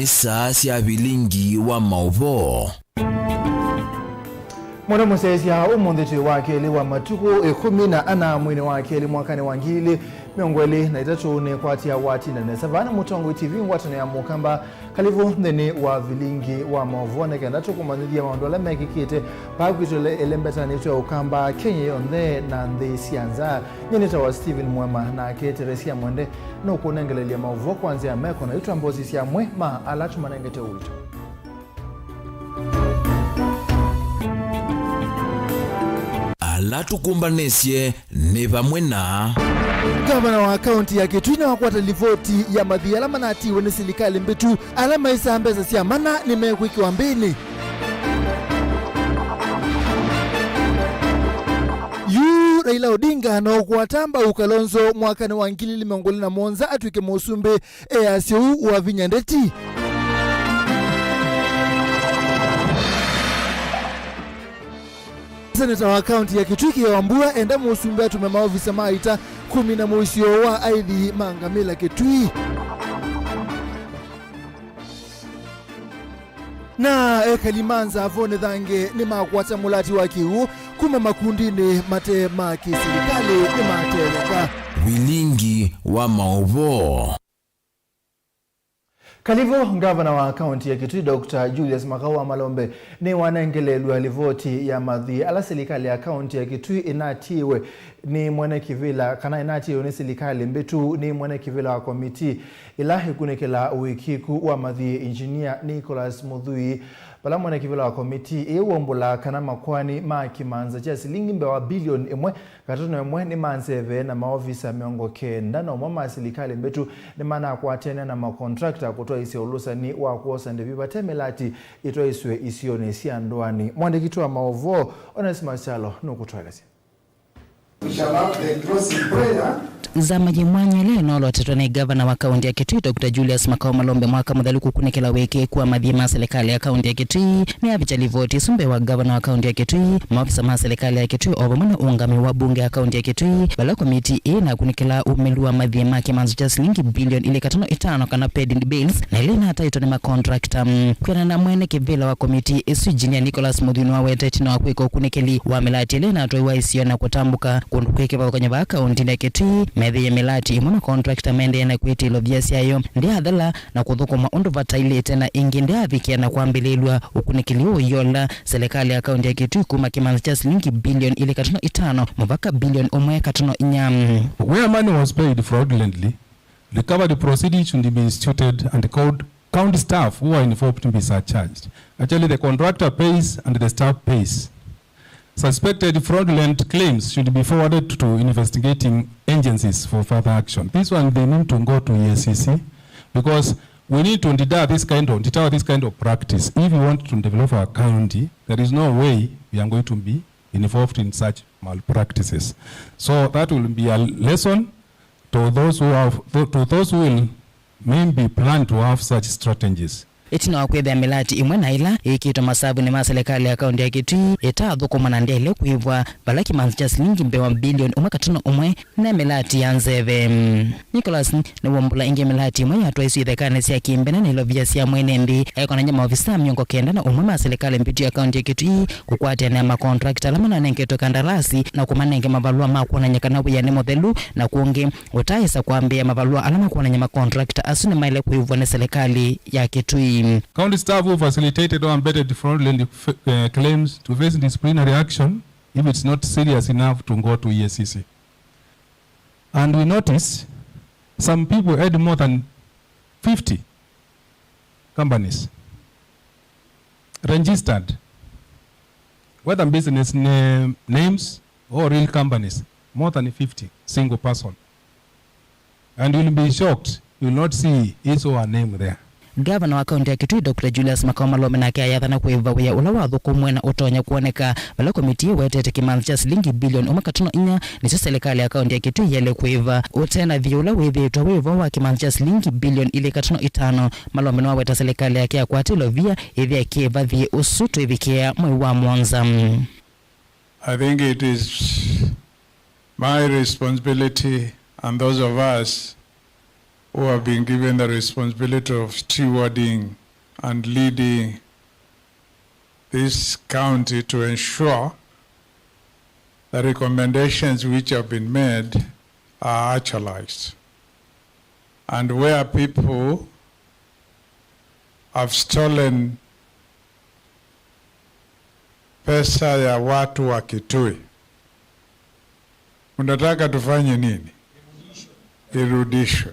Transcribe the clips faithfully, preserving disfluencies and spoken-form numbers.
Saa sya vilingi wa maũvoo. Mũno mũsyaĩĩsya, ũmũnthĩ twĩ wa kelĩ wa matukũ ĩkũmi na ana mweinĩ wa kelĩ mwakanĩ wa ngili ilĩ mĩongo ĩlĩ na itatũ. Nĩkwatya watinda nesa vaa na Mũtongoi T V ngwatanĩo ya Mũkamba. Kalĩvu nthĩnĩ wa vilingi wa maũvoo nĩ kenda tũkũmanyĩthya maũndũ ala mekĩkĩte vaa kwitũ ĩle, ĩle mbetanĩtwe Ũkamba, Kenya yonthe na nthĩ sya nza. Nyie nĩtawa Stephen Mwema, nake Teresia Mwende nũkũnengelelya maũvoo kwa nzĩa ya meko, na yu twambe ũsisya amwe ma ala tũmanengete ũito. Ala tũkũmbanĩsye nĩ vamwe na ngavana wa kaunti ya Kitui nĩwakwata livoti ya mathii ala manatiiwe nĩ silikalĩ mbĩtu. Ala maĩsaa mbesa sya mana nĩmekwĩkĩwa mbĩnĩ. Yu Raila Odinga no ũkwata mbau Kalonzo mwakanĩ wa ngili ilĩ mĩongo ĩlĩ na mũonza atw'ĩke mũsumbĩ easya ũu wa vinya ndeti. Seneta wa kaunti ya Kitui Kĩeo Wambua enda mũsumbĩ atũme maovisa ma ita kũmina mũisyo wa aithi ma ngamĩla Kitui. Na ekali ma Nzavonĩ Thange nĩmakwata mũlati wa kĩw'ũ kuma makundinĩ mate ma kĩsilikalĩ nĩmatetheka. Vilingi wa maũvoo. Kalĩvu, ngavana wa kaunti ya Kitui, Doctor Julius Makau wa Malombe, nĩwanengeleelw'a livoti ya mathii ala silikalĩ ya kaunti ya Kitui ĩnatiiwe nĩ mwene kĩvĩla, kana ĩnatiiwe nĩ silikalĩ mbĩtu nĩ mwene kĩvĩla wa komitii ĩla ĩkunĩkĩlaa ũĩkĩĩku wa mathii, Engineer Nicholas Mũthui. Vala mwene kĩvĩla wa komitii ĩĩ waumbũlaa kana makoani ma kĩmanza kya silingi mbewa bilioni ĩmwe katono ĩmwe nĩ ma nzeve, na maovisa mĩongo kenda na ũmwe ma silikalĩ mbĩtu nĩmanakwatene na makontrakta kũtwaĩsya ũlũsani wa kwosa ndĩvi vate mĩlati ĩtwaĩsw'e isionĩ sya ndũanĩ. Mwandĩki witũ wa maũvoo, Onesmus Kyalo, nũkũtũelesya. We shall have the closing prayer. Nzama yĩ mwanya ĩla ĩnolotetwe nĩ ngavana wa kaunti ya Kitui, Doctor Julius Makau Malombe, mwaka mũthelu kũkunĩkĩla ũĩkĩĩku wa mathii ma silikalĩ ya kaunti ya Kitui, nĩyavikya livoti ĩsu mbee wa ngavana wa kaunti ya Kitui, maovisa ma silikalĩ ya Kitui, o vamwe na ũũngamĩi wa mbunge ya kaunti ya Kitui, vala komitii ĩĩ nakunĩkĩlaa umĩlu wa mathii ma kĩmanza kya silingi bilioni ilĩ katono itano, kana pending bills, na ĩla ĩnataĩtwe nĩ makontrakta. Kwĩanana na mwene kĩvĩla wa komitii ĩsu, Engineer Nicholas Mũthui, nĩwawetete ĩtina wa kwĩka ũkunĩkĩli wa mĩlati ĩla ĩnatwaiwa ĩsio na kũtambũka kũndũ kwĩ kĩvathũkany'o vaa kauntinĩ ya Kitui, methĩie mĩlati ĩmwe makontrakta maendee na kwĩtĩĩlwa via syayo ndĩyathela na kũthũkũma ũndũ vataĩlĩte, na ĩngĩ ndĩyavikĩa na kwambĩlĩĩlw'a. Ũkunĩkĩli ũũ ũyola silikalĩ ya kaunti ya Kitui kuma kĩmanza kya silingi bilioni ilĩ katono itano mũvaka bilioni ũmwe katono inya. Where money was paid fraudulently, recovery proceedings should be instituted and called county staff who are involved to be surcharged. Actually, the contractor pays and the staff pays. Suspected fraudulent claims should be forwarded to investigating agencies for further action. This one, they need to go to E A C C, because we need to deter this kind of, deter this kind of practice. If we want to develop our county, there is no way we are going to be involved in such malpractices. So that will be a lesson to those who have, to, to those who will maybe plan to have such strategies. Ĩtina wa kwĩthĩa mĩlati ĩmwe na ĩla ĩkĩtwe masavunĩ ma silikalĩ ya kaunti ya Kitui ĩtaathũkũma na ndyaĩle kũĩvwa, vala kĩmanza kya silingi mbewa bilioni ũmwe katono ũmwe ne mĩlati ya nzeve. Nicholas nĩwaumbũla ĩngĩ mĩlati ĩmwe yatwaisye ithekanĩ sya kĩmbene na ilovia sya mwene nthĩ, ekonany'a maovisa mĩongo kenda na ũmwe ma silikalĩ mbĩtu ya kaunti ya Kitui kũkwatĩanĩa makontrakta ala mananengetwe kandalasi na kũmanenge mavalũa ma kwonany'a kana wĩa nĩ mũthelu, na kũngĩ ũtaaĩsa kwambĩĩa mavalũa ala makwonany'a makontrakta asu nĩmaĩle kũĩvwa nĩ silikalĩ ya Kitui. County staff who facilitated or abetted fraudulent, uh, claims to face disciplinary action if it's not serious enough to go to E A C C. And we notice some people had more than fifty companies registered, whether business name, names or real companies, more than fifty single person. And you'll be shocked, you'll not see his or her name there. Ngavana wa kaunti ya Kitui, Doctor Julius Makau Malombe, nake ayathana kũĩva wĩa ũla wathũkũmwe na ũtonya kwoneka vala komitii ĩwetete kĩmanza kya silingi bilioni ũmwe katono inya nĩsyo silikalĩ ya kaunti ya Kitui yaĩle kũĩva. Ũte na thiĩ ũla wĩthĩĩtwe wĩ vo wa kĩmanza kya silingi bilioni ilĩ katono itano, Malombe nĩwaweta silikalĩ yake yakwata ilovia ĩthĩa kĩĩva thiĩ ũsu twĩvikĩa mwei wa mũonza. I think it is my responsibility and those of us who have been given the responsibility of stewarding and leading this county to ensure the recommendations which have been made are actualized. And where people have stolen pesa ya watu wa Kitui, unataka tufanye nini? Irudishwe.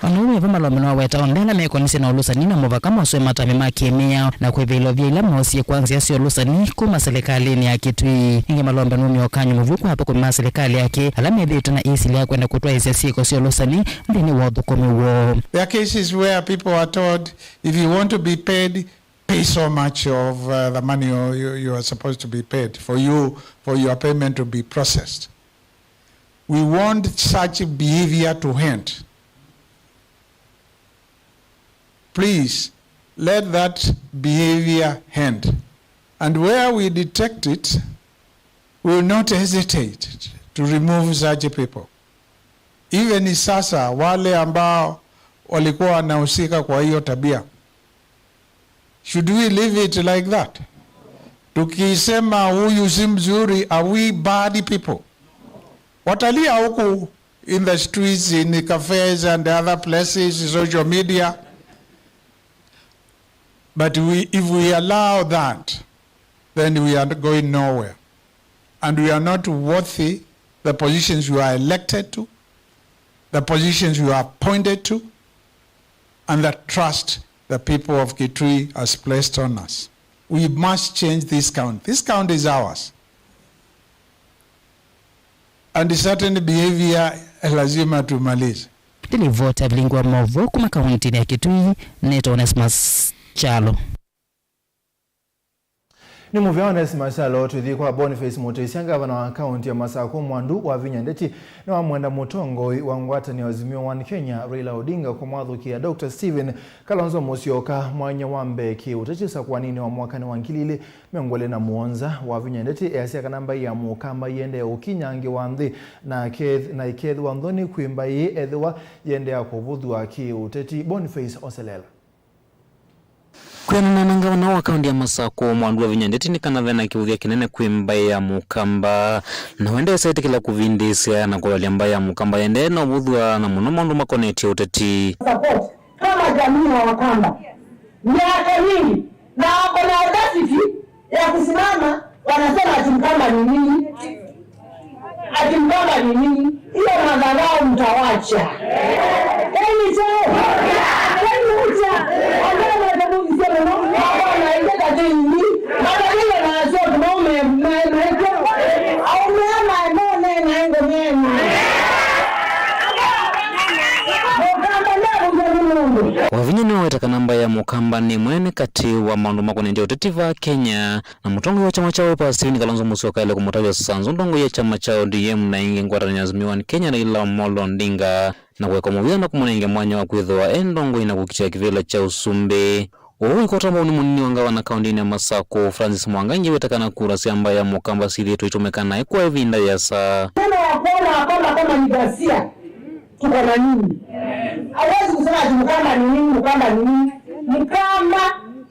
Ona ũu wĩ vo, Malombe nĩwaweta onthe ala mekonisye na ũlũsani na mũvaka mosũe matambya ma kĩmĩao na kwĩvĩla ũvya ila moosie kwa nzĩa sya ũlũsani kuma silikalĩnĩ ya Kitui. Ĩngĩ, Malombe nũmie ũkany'o mũvyũ kwa athũkũmi ma silikalĩ yake ala methĩĩtwe na isilĩ ya kwenda kũtwaĩĩsya syĩko sya ũlũsani nthĩnĩ wa ũthũkũmi woo. There are cases where people are told, if you want to be paid, pay so much of uh, the money you, you, you are supposed to be paid for you, for your payment to be processed. We want such behavior to end. Please, let that behavior end. And where we detect it, we will not hesitate to remove such people. Even sasa, wale ambao walikuwa wanahusika kwa hiyo tabia, should we leave it like that? Tukisema huyu si mzuri, are we bad people? Watalia huku in the streets, in cafes and other places, social media. But we, if we allow that, then we are going nowhere. And we are not worthy the positions we are elected to, the positions we are appointed to, and the trust the people of Kitui has placed on us. We must change this county. This county is ours. And certain behavior lazima tumalize. Ndilivoti avilingi wa maũvoo kuma kauntinĩ ya Kitui, nĩtawa Onesmus Kyalo. Nĩ mũvea Onesmus Kyalo. Tũthi kwa Boniface Mũtĩsya, ngavana wa kaunti ya Masakũ. Mwandu wa vinya ndeti nĩwamwenda mũtongoi wa ngwatanĩo Azimio One Kenya, Raila Odinga, kũmwathũkĩa Doctor Stephen Kalonzo Musyoka mwanya wa mbee kĩ-ũteti ũsakũaninĩ wa mwakanĩ wa ngili ilĩ mĩongo ĩlĩ na mũonza. Wa vinya ndeti easya kana mbaĩ ya Mũkamba yĩendee ũkinyangĩwa nthĩ na keth-, na ĩkethĩwa nthoni kwĩ mbaĩ ĩĩ ethĩwa yĩendeea kũvũthw'a kĩ-ũteti. Boniface Oselela. Kwĩanana na ngavana wa kaunti ya Masakũ, Mwandu wa vinya ndeti nĩ kana ve na kĩvũthya kĩnene kwĩ mbaĩ ya Mũkamba, na wendeesya ĩtĩkĩla kũvindĩĩsya na kũthalya mbaĩ ya Mũkamba yĩendee na ũvũthw'a, na mũno maũndũ makonetye ũteti. Support kama jamii ya Wakamba miaka mingi, na wako na audacity ya kusimama, wanasema ati Mkamba ni nini? Ati Mkamba ni nini? Hiyo madharau mtawacha. Keni cho. Keni ucha. Ambao watabuzi sema no. Hapana, ile tatini. Madharau na sio no me, me, me. Au me ama no ne na ngo mena. Mũkamba ndavũthya nĩ mũndũ. Wavinya nĩwaweta kana mbaĩ ya Mũkamba nĩ ĩmwe nĩ katĩ wa maũndũ makonetye ũteti vaa Kenya, na mũtongoi wa kyama kya Wiper Stephen Kalonzo Musyoka aĩle kũmũtavya Sanzu, ndongoi ya kyama kya O D M, na ĩngĩ ngwatanĩo ya Azimio One Kenya, Raila Amolo Odinga, na kũeka mũvĩa na kũmũnenge mwanya wa kwĩthĩwa e ndongoi na kũkitĩa kĩvĩla kya ũsumbĩ. Ũu ũikotwa mbaunĩ mũnini wa ngavana kauntinĩ ya Masakũ, Francis Mwangangi, wĩta kana kura sya mbaĩ ya Mũkamba syĩthĩĩtwe itũmĩka naĩ kwa ĩvinda yĩasa. Neno ya kuona Wakamba kama ni ghasia, tuko na nini? Hawezi kusema ati Mkamba ni nini, Mkamba ni nini. Mkamba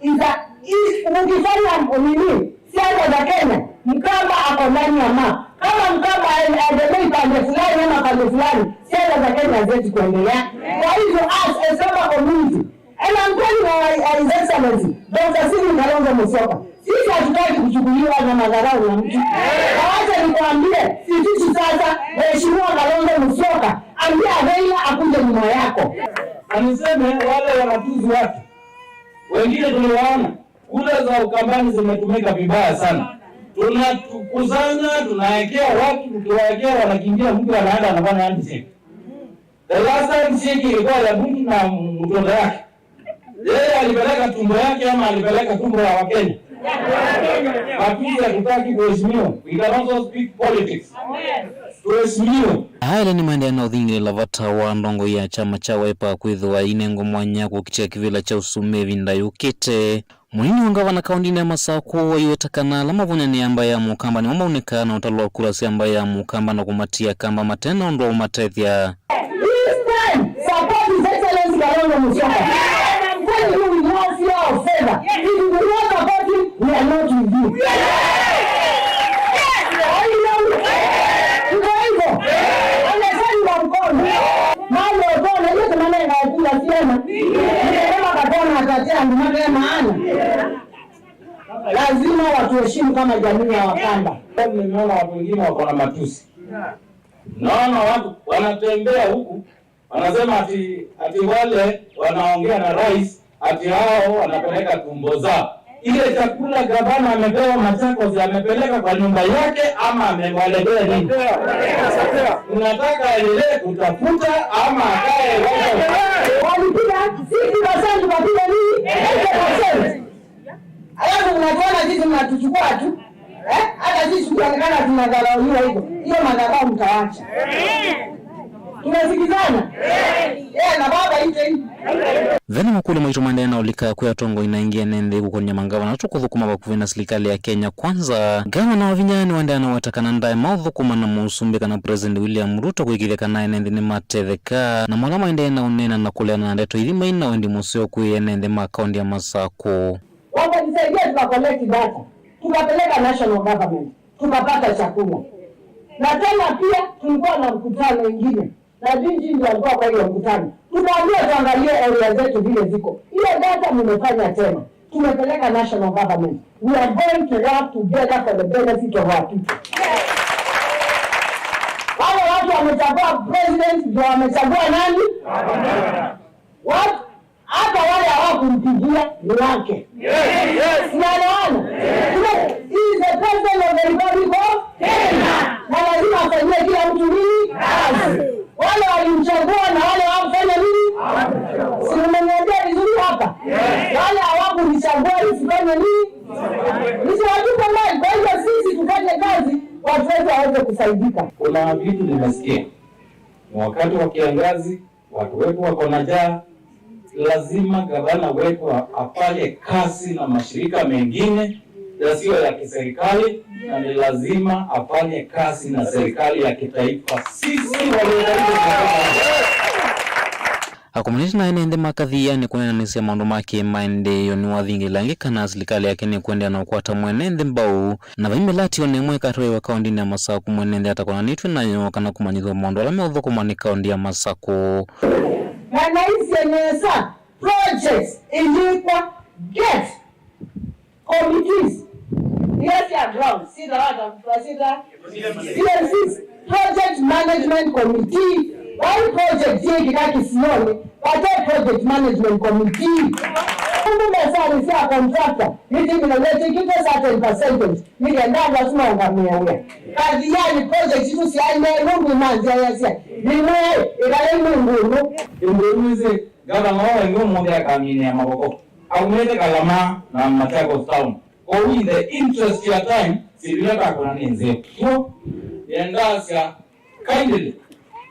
is a, is, ukifanya nini, siasa za Kenya, Mkamba ako ndani ya map. Kama Mkamba aegemei pande fulani ama pande fulani, siasa za Kenya haziwezi kuendelea. Kwa hivyo, as a Samba community, and I'm telling our, our His Excellency, Doctor Stephen Kalonzo Musyoka, sisi hatutaki kuchukuliwa na madharau na mtu. Na wacha nikwambie, sisi sasa, Mheshimiwa Kalonzo Musyoka, ambia Raila akuje nyuma yako. Na niseme wale wanafunzi wake, wengine tuliwaona, kura za Ukambani zimetumika vibaya sana. Tunakusanya, tunawekea watu, tukiwawekea wanakimbia, mtu anaenda anafanya handshake. The last time shake ilikuwa ya mtu na mtoto yake. Yeye alipeleka tumbo yake ama alipeleka tumbo ya Wakenya? Matusi hatutaki, kuheshimiwa. We can also speak politics. Tuheshimiwe. Aa elĩ nĩmaendeea na ũthingĩlĩla vata wa ndongoi ya kyama kya Wiper kwĩthĩwa inengwa mwanya kũkitĩa kĩvĩla kya ũsumbĩ ĩvinda yũkĩte. Mũnini wa ngavana kauntinĩ ya Masakũ waiweta kana ala mavũnyanĩaa mbaĩ ya Mũkamba nĩmo maunĩkaa na ũtalo wa kura sya mbaĩ ya Mũkamba na kũmatia kamba mate na ũndũ wa ũmatethya. This time, Support His Excellency Kalonzo Musyoka. And I'm telling you with no fear of failure, if you do not support him, we are not with you. Are you ready? Tuko hivyo. Onyesheni kwa mkono. Mahali wataona hiyo tumanenga kula siana. Kama katona atatea ndio maana. Lazima watuheshimu kama jamii ya Wakamba. Nimeona watu wengine wako na matusi. Naona watu wanatembea huku wanasema ati, ati wale wanaongea na rais ati hao wanapeleka tumbo zao. Ile chakula gavana amepewa Machakos amepeleka kwa nyumba yake ama amewaletea nini? Unataka aendelee kutafuta ama akae White House? Walipiga sixty percent, tukapiga nini? Eighty percent. Alafu mnatuona sisi mnatuchukua tu. Eh? Hata sisi tukionekana tunadharauliwa hivyo. Hiyo madharau mtawacha. Tunasikizana? Eh, na baba ite hivi. Vena makũlyo maitũ maendeea na ũlika kwĩ atongoi na aingĩ ene nthĩ kũkũlany'a mangavana tũkũthũkũma vakuvĩ na silikalĩ ya Kenya Kwanza. Ngavana wa vinya nĩwaendeea na weta kana ndaema ũthũkũma na mũsumbĩ kana President William Ruto kwĩkĩĩthya kana ene nthĩ nĩmatetheka, na mala maendeea na ũneena na kũleana na ndeto ithi mai na wendi mũseo kwĩ ene nthĩ ma kaũntĩ ya Masakũ. Wakanisaidia tuka collect data, tukapeleka national government, tukapata chakula. Na tena pia tulikuwa na mkutano ingine, na D G ndio alikuwa kwa hiyo mkutano. Tukaambiwa tuangalie area zetu vile ziko. Hiyo data mmefanya tena. Tumepeleka national government. We are going to work together for the benefit of our people. Wale watu wamechagua president ndio wamechagua nani? Watu, hata wale hawakumpigia ni wake. Yes, yes. Tunaelewana? Yes. He is the president of the Republic of Kenya. Na lazima afanyie kila mtu nini? Kazi. Wale walimchagua na wale hawakufanya nini? Si mmeniambia vizuri hapa? Wale hawakunichagua nisifanye nini? Nisiwatupe mbali. Kwa hivyo sisi tufanye kazi, watu wetu waweze kusaidika. Kuna vitu nimesikia. Ni wakati wa kiangazi, watu wetu wako na njaa. Lazima gavana wetu a-, afanye kazi na mashirika mengine yasiyo ya kiserikali, na ni lazima afanye kazi na serikali ya kitaifa. Sisi walio karibu na Akomanĩte na ene nthĩ ma Kathiani kũneenanĩsya maũndũ ma kĩ-maendeeo nĩwathingĩlĩla ĩngĩ kana silikalĩ yake nĩkũendeea na ũkwata mwene nthĩ mbau, na vai mĩlatyo ona ĩmwe ĩkatwaĩwa kaũntĩnĩ ya Masakũ mwene nthĩ atakonanĩtw'e nayo kana kũmanyĩthw'a maũndũ ala meũthũkũmwa nĩ kaũntĩ ya Masakũ. Na naisye nesa, projects ilikwa, get committees, iria sya ground, sitawa ta, sita, C M Cs, Project Management Committee. Why project yĩkĩka kĩsionĩ, wate Project Management Committee? Ũndũ mesanĩ sya contractor, nĩtĩmĩna wĩtĩkĩte certain percentage, nĩkenda andũ asu maũngamĩe wĩa. Kathiani project isu syaendee nũndũ imanzyaĩasya, nĩmwe ĩkalei mwĩ ngũnũ. Ĩndĩ wĩsĩ, Gavana wa ĩngĩ ũmũnthĩ akaminĩa mavoko. Aumĩte Kalama na Machakos Town. Kwoou in the interest ya time, syĩndũ ila takũna nĩ nzeo. Kw'o, nĩendasya kindly,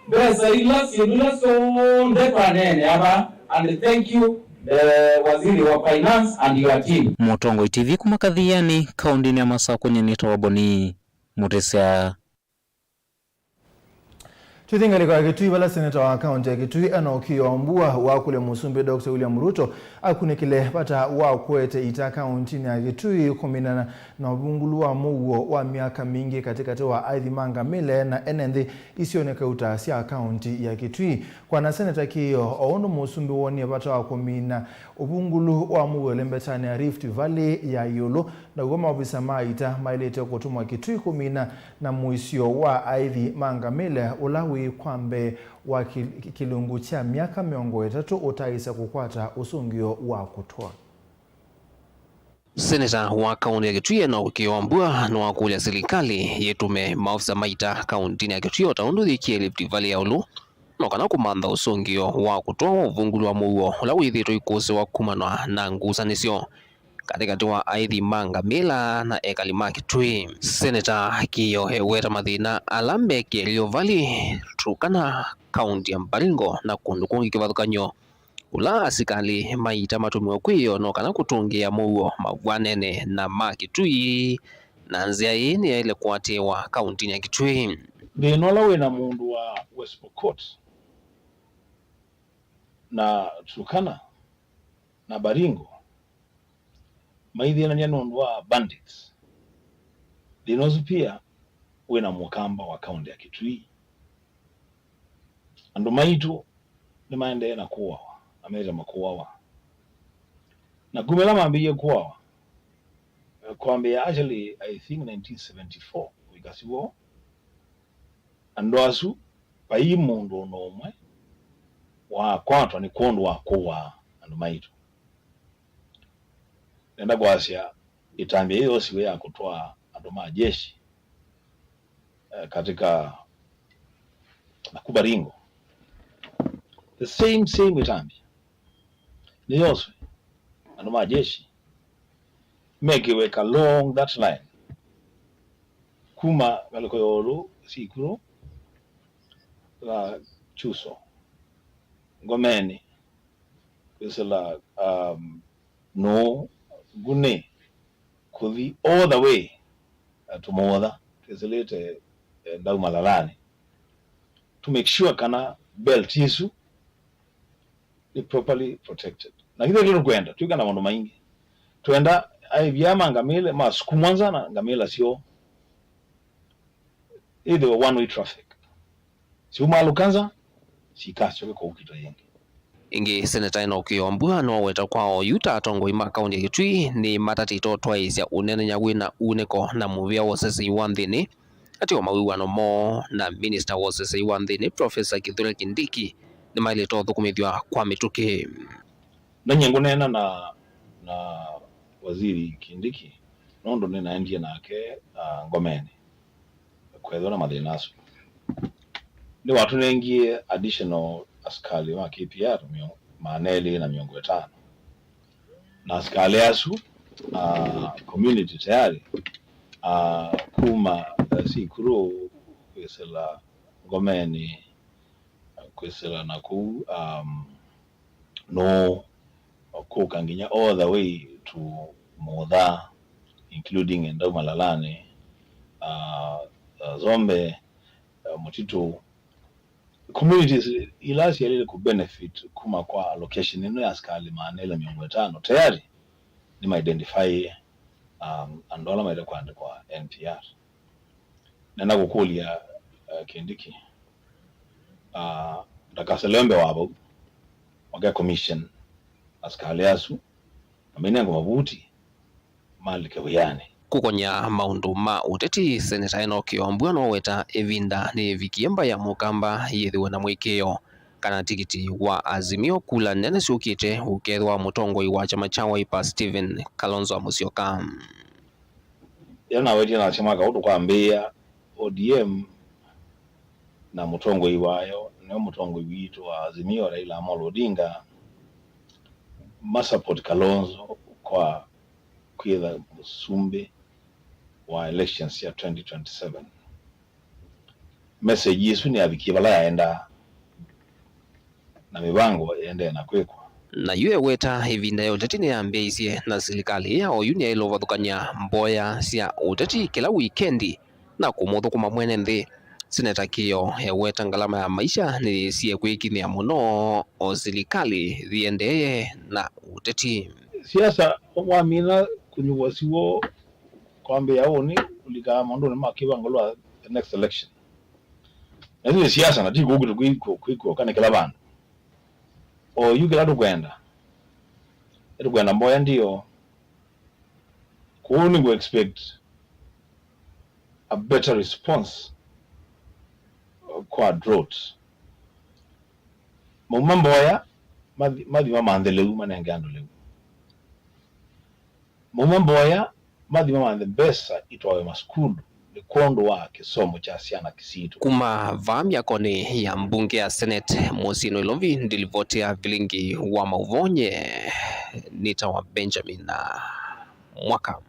mbesa ila syĩndũ ila syonthe twaneenea vaa, and thank you, the Waziri wa Finance and your team. Mũtongoi T V kuma Kathiani, kaũntĩnĩ ya Masakũ, nyie nĩtawa Boni Mũtĩsya. Tũthi ngalĩko ya Kitui, vala seneta wa kaũntĩ ya Kitui, Enock Kĩyoo Mbua, wakũlya Mũsumbĩ Doctor William Ruto akunĩkĩle vata wa kũete ita kaũntĩnĩ ya Kitui kũminana na ũvungũlu wa mũuo wa myaka mingĩ katĩkatĩ wa aithi ma ngamĩle na ene nthĩ isionĩ kauta sya kaũntĩ ya Kitui. Kwana seneta Kĩyoo, o ũndũ Mũsumbĩ wonie vata wa kũmina ũvungũlu wa mũuo ĩlembetanĩ ya Rift Valley ya ĩũlũ, naw'o maovisa ma ita maĩlĩte kũtũmwa Kitui kũmina na mũisyo wa aithi ma ngamĩle ũla wĩ kwa mbee wa kĩ-, kĩlungu kya myaka mĩongo ĩtatũ ũtaaĩsa kũkwata ũsũngĩo wa kũtwa. Seneta wa kaũntĩ ya Kitui Enock Kĩyoo Mbua nĩwakũlya silikalĩ yĩtũme maovisa ma ita kaũntĩnĩ ya Kitui o ta ũndũ yĩkie Rift Valley ya ĩũlũ, no kana kũmantha ũsũngĩo wa kũtwa wa ũvungũlu wa mũuo ũla wĩthĩĩtwe ũikũsĩwa kumanwa na ngusanĩsyo katĩkatĩ wa aithi ma ngamĩla na ekali ma Kitui. Seneta Kĩyoo eweta mathĩna ala me Kerio Valley, Turkana, kaũntĩ ya Baringo na kũndũ kũngĩ kĩvathũkany'o, kũla asikalĩ ma ita matũmĩwe kwĩyoo no kana kũtũngĩĩa mũuo mavw'anene na ma Kitui, na nzĩa ĩĩ nĩyaĩle kũatĩĩwa kaũntĩnĩ ya Kitui. Thĩna ũla wĩ na mũndũ wa West Pokot na Turkana na Baringo maithĩnany'a nũndũ wa bandits. Thĩna ũsu pia wĩna Mũkamba wa kaũntĩ ya Kitui. Andũ maitũ nĩmaendee na kũawa, na mete makũawa. Na kuma ĩla mambĩĩie kũawa, eh, kwambĩĩa actually, I think nineteen seventy-four kũvika siw'o, andũ asu vai mũndũ ona ũmwe wakwatwa nĩ kwondũ wa kũaa andũ maitũ. Nenda kwasya ĩtambya yĩĩ yosiwe ya kũtwaa andũ ma jeshi, eh, katika Nakuru Baringo. The same, same ĩtambya nĩyoswe andũ ma jeshi mekĩwe ka long that line, kuma ngalĩko ya ĩũlũ Sikuru la Chuso, Ngomeni, kwĩsĩla, um, Nũũ, Nguni, kũthi all the way, uh, Tũmũũtha, twĩsĩlĩte, eh, Ndau Malalanĩ, to make sure kana belt isu nĩ properly protected. Na kĩla kĩla tũkwenda, twĩka na maũndũ maingĩ. Twenda aivia ma ngamĩla, masukumwa nza na ngamĩla syoo. Ĩthĩwe one way traffic. Syaumalũka nza, sikasyoke kũu kĩto yĩngĩ. Ĩngĩ, Seneta Enock Kĩombua noweta kwa oyu ta atongoi ma kaũntĩ ya Kitui nĩmatatĩte ũtwaĩĩsya ũneenany'a wĩna unĩko na mũvĩa wa ũsesei wa nthĩnĩ, atĩ o mawĩw'ano moo na minista wa ũsesei wa nthĩnĩ, Professor Kithure Kindiki, nĩmaĩlĩte ũthũkũmĩthw'a kwa mĩtũkĩ. Na nyie ngũneena na, na Waziri Kindiki, nũndũ nĩnaendie nake, ah, Ngomeni kwethĩwa na mathĩna asu. Nĩwatũnengie additional asikali ma K P R mĩo-, maana elĩ na mĩongo ĩtano. Na asikali asu, ah, community tayari, ah, kuma, eh, Sikuru kwĩsĩla Ngomeni, kwĩsĩla na kũu, um, Nũũ, kũka nginya all the way to Mũũtha, including Ndau Malalanĩ, uh, uh, Zombe, uh, Mũtitũ. Communities ila syaĩlĩte kũ benefit kuma kwa allocation ĩno ya asikali maana elĩ mĩongo ĩtano tayari nĩma identify, um, andũ ala maĩle kũandĩkwa N P R. Nenda kũkũlya, uh, Kindiki, uh, ndakaselembe wa vau, wake commission asikali asu, na mainengo mavuti malike wĩanĩ. Kũkony'a maũndũ ma ũteti, Seneta Enock Kĩombua noweta ĩvinda nĩyĩvikie mbaĩ ya Mũkamba yĩthĩwe na mũĩkĩĩo kana tikiti wa Azimio kula nene syũkĩte ũkethĩwa mũtongoi wa kyama kya Wiper Stephen Kalonzo Musyoka. Ĩla nawetie nasya mwaka ũũ tũkwambĩĩa, O D M na mũtongoi wayo, nĩwe mũtongoi witũ wa Azimio, Raila Amolo Odinga, ma support Kalonzo kwa kwĩtha mũsumbĩ wa elections sya twenty twenty-seven. Message ĩsu nĩyavikie vala yaendaa, na mĩvango ĩendee na kwĩkwa. Na yu eweta ĩvinda ya ũteti nĩyambĩĩisye, na silikalĩ ya oyu nĩyaĩle ũvathũkany'a mboya sya ũteti kĩla wikendi na kũmũthũkũma mwene nthĩ. Seneta Kĩo eweta ngalama ya maisha nĩyĩsie kwĩkinyĩa mũno, o silikalĩ yĩendee na ũteti. Siasa wamina kũnyuvwa siw'o kwambĩĩa ũnĩ ũlikaa maũndũnĩ ma kĩwango lwa the next election. Na ĩsu nĩ siasa, na ti kũu kwitũ kwĩ-, kwĩ-, kwĩkũka nĩ kĩla vandũ. O yu kĩla tũkwenda, nĩtũkwenda mboya ndio. Kũu nĩngũ expect a better response, uh, kwa drought. Mauma mboya, mathi, mathi mamanthe lĩu, manenge andũ lĩu. Mauma mboya, mathi mamanthe mbesa itwawe masukulu nĩ kwondũ wa kĩsomo kya syana sitũ. Kuma vaa myakonĩ ya mbunge ya Senate mũsyĩ Nairobi, ndilivoti ya vilingi wa maũvoo nye nĩtawa Benjamin Mwaka.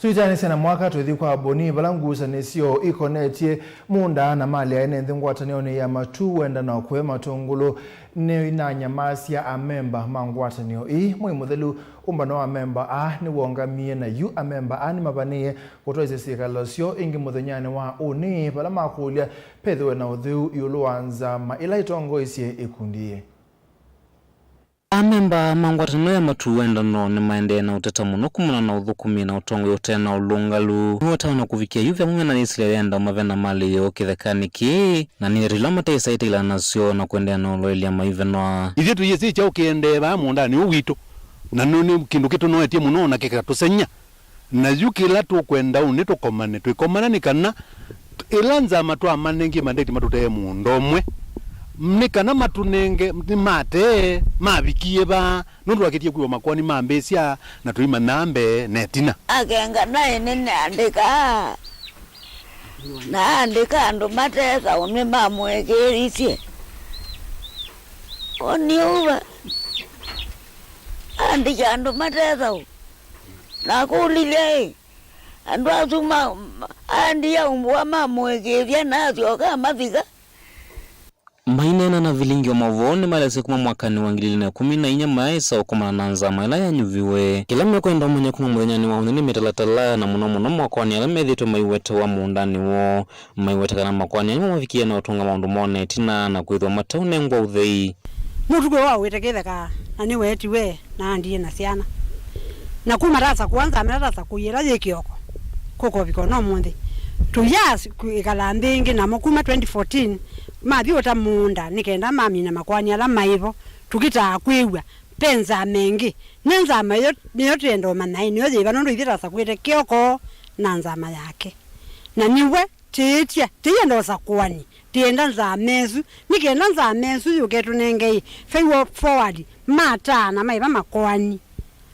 Tũitanĩsye na mwaka, tũithi kwa Boni, vala ngusanĩsyo ikonetye mũũnda na malĩ ya ene nthĩ ngwatanĩonĩ ya Matu Wendano kũe Matũngũlũ nĩinanyamasya amemba ma ngwatanĩo ii. Mwei mũthelu, ũmbano wa amemba aa nĩwongamie, na yu amemba aa nĩmavanĩĩe kũtwaĩsya syĩkalo syoo ĩngĩ mũthenyanĩ wa ũnĩ, vala makũlya vethĩwe na ũtheu ĩũlũ wa nzama ĩla ĩtongoesye ĩkundi yĩĩ. Amemba ma ngwatanĩo ya Matu Wendano nĩmaendee na ũteta mũno kumana na ũthũkũmi na ũtongoi ũte na ũlũngalu. Nĩwetawa na kũvikĩa yu ve amwe mena yĩsilya ya enda ũmave na malĩ yoo kĩthekanĩ kĩĩ, na nĩ ndeto ila mate ĩsaĩte ilana nasyo na kũendeea na ũloelya maivenwa. Ithyĩ tũyĩsĩ kyaũ kĩendee vaa mũũndanĩ ũũ witũ, na nũ nĩ kĩndũ kĩtũnoetye mũno na kĩkatũseng'ya. Na yu kĩla tũkwenda ũũ nĩ tũkomane, twĩkomana nĩ kana ĩla nzama twamanengie mandate matũtee mũũnda ũmwe, nĩ kana matũnenge nĩmatee mavikie vaa, nũndũ twakĩtie kwĩwa makoani mambĩĩsya na tũimanyaa mbee na ĩtina. Akenga naĩ nĩneandĩkaa, naandĩka andũ mate thaũ nĩmamũĩkĩĩisye. Oniuva andĩkya andũ mate thaũ. Nakũlilye-ĩ, andũ asu ma, ma, andia ũmbũa mamũĩkĩĩthya na asyoka amavika. Maineena na vilingi wa maũvoo nĩmaelesye kuma mwakanĩ wa ngili ilĩ na ĩkũmi na inya maesa ũkomana na nzama ĩla yanyuviwe. Kĩla mekwenda ũmanya kuma mũthenyanĩ wa ũnĩ nĩ mĩtalatala, na mũno mũno makoani ala methĩĩtwe maiwetewa mũũndanĩ woo. Maiweta kana makoani aĩ mamavikie na ũtũnga maũndũ moo na ĩtina na kwĩthwa mateũnengwa ũthei. Mũtukũ wa wĩte kĩtheka, na nĩweetiwe, na andie na syana. Na kuma tasakũa nzama ĩla tasakũie ĩla yĩ kĩoko, kũkovika ona ũmũnthĩ. Tũyĩaa kwĩkala nthĩ ĩngĩ namo kuma twenty fourteen, mathi ũta mũũnda nĩ kenda mamina makoani ala maĩ vo. Tũkĩtaa kwĩw'a, ve nzama ĩngĩ. Nĩ nzama ĩyo nĩyo twĩenda ũmanya ĩ nĩyo yĩva, nũndũ ithyĩ tasakũĩte kĩoko na nzama yake. Na nĩwe Tĩĩtye, tĩyenda ũsakũani, tĩenda nzama ĩsu, nĩ kenda nzama ĩsu yũke ĩtũnenge ĩ, way forward, mataa na maĩva makoani.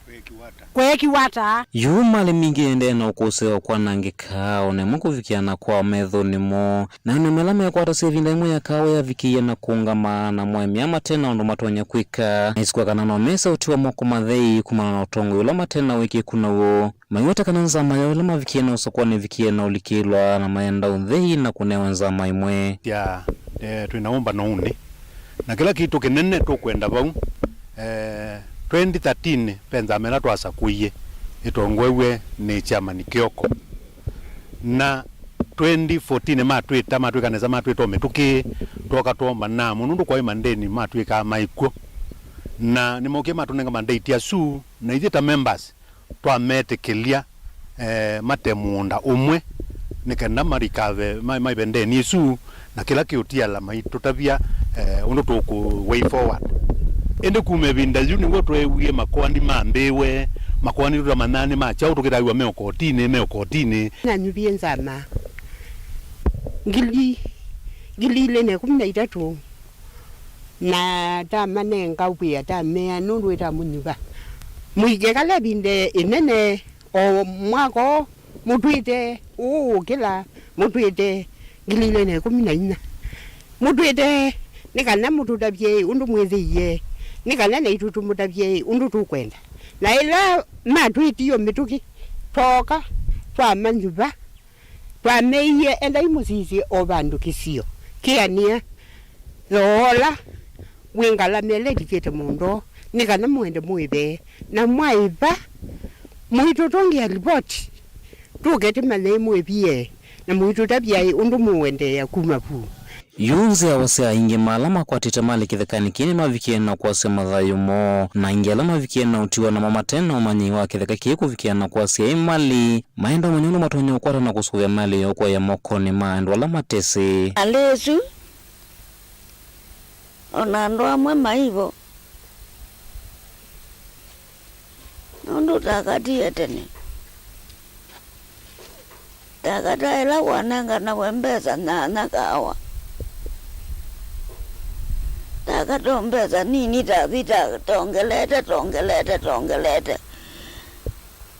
Kweekiwa ata? Kweekiwa ata? Yu malĩ mingĩ ĩendee na ũkũsĩĩo kwanangĩka, o na ĩmwe kũvikĩana kwa methonĩ moo. Na andũ mela mekwatasya ĩvinda ĩmwe ya kaawa yavikĩie na kũũngama, na mwaĩmya mate na ũndũ matonya kwĩka. Na ĩsukwa kana no mese ũtiwa moko mathei kumana na ũtongoi ũla mate na wĩkĩku naw'o. Maiweta kana nzama yoo ĩla mavikie na ũsakũani ĩvikie na ũlikĩlwa, na mayenda ũthei na kũnewa nzama ĩmwe. Ya, eh, twĩ na ũmbano ũnĩ. Na kĩla kitũ kĩnene tũkwenda vau, eh, twenty thirteen ve nzama ĩla twasakũie ĩtongoew'e nĩ Chairman Kioko. Na twenty fourteen matwĩta, matwĩka nesa, matwĩta o mĩtũkĩ, twoka twombana namo, nũndũ kwaĩ mandeni matwĩkaa maĩ kw'o. Na nĩmokie matũnenga mandate asu, na ithyĩ ta members, twametĩkĩlya, eh, mate mũũnda ũmwe, nĩ kenda marikave, ma-, maive ndeni ĩsu, na kĩla kĩũtiala maitũtavya, eh, ũndũ tũkũ way forward. Ĩndĩ kuma ĩvinda yu nĩw'o tweewie makoani mambĩĩwe, makoani tũtamanyaa nĩ ma kyaũ, tũkĩtaw'a me ũkotinĩ, me ũkotinĩ. Nanyuvie nzama ngili, ngili ilĩ na ĩkũmi na itatũ. Na tamanenga wĩa, tamea nũndũ ĩtamũnyuva. Mũike kala ĩvinda ĩnene, o mwaka ũũ mũtwĩte, ũũ ũkĩla, mũtwĩte ngili ilĩ na ĩkũmi na inya. Mũtwĩte nĩ kana mũtũtavye ũndũ mwĩthĩie, nĩ kana naitũ tũmũtavye ũndũ tũkwenda. Na ĩla matwĩtie o mĩtũkĩ, twooka, twamanyuva. Twameie, endai mũsisye o vandũ kĩsio kĩanĩa, thoola wĩ ngalama ĩla ĩlikĩte mũndũ, nĩ kana mũende mũĩve, na mwaĩva, mũitũtũngĩa livoti, tũke tũmanye mũĩvie, na mũitũtavya ũndũ mũũendeea kuma vu. Yu nzĩa wasya aingĩ ma ala makwatĩte malĩ kĩthekanĩ kĩĩ nĩmavikie na kwasya mathayũ moo, na aingĩ ala mavikie na ũtiwa namo mate na ũmanyĩi wa kĩtheka kĩĩ kũvikĩa na kwasya ĩ malĩ, maenda ũmanya ũndũ matonya ũkwata na kũsũvĩa malĩ yoo kwaĩa mokonĩ ma andũ ala matesĩ. Malĩ ĩsu, o na andũ amwe maivo. Nũndũ takatie tene. Takata ĩla wanenganawe mbesa nyanya kaawa. Takata o mbesa nini tathi ta-, tongelete, tongelete, tongelete.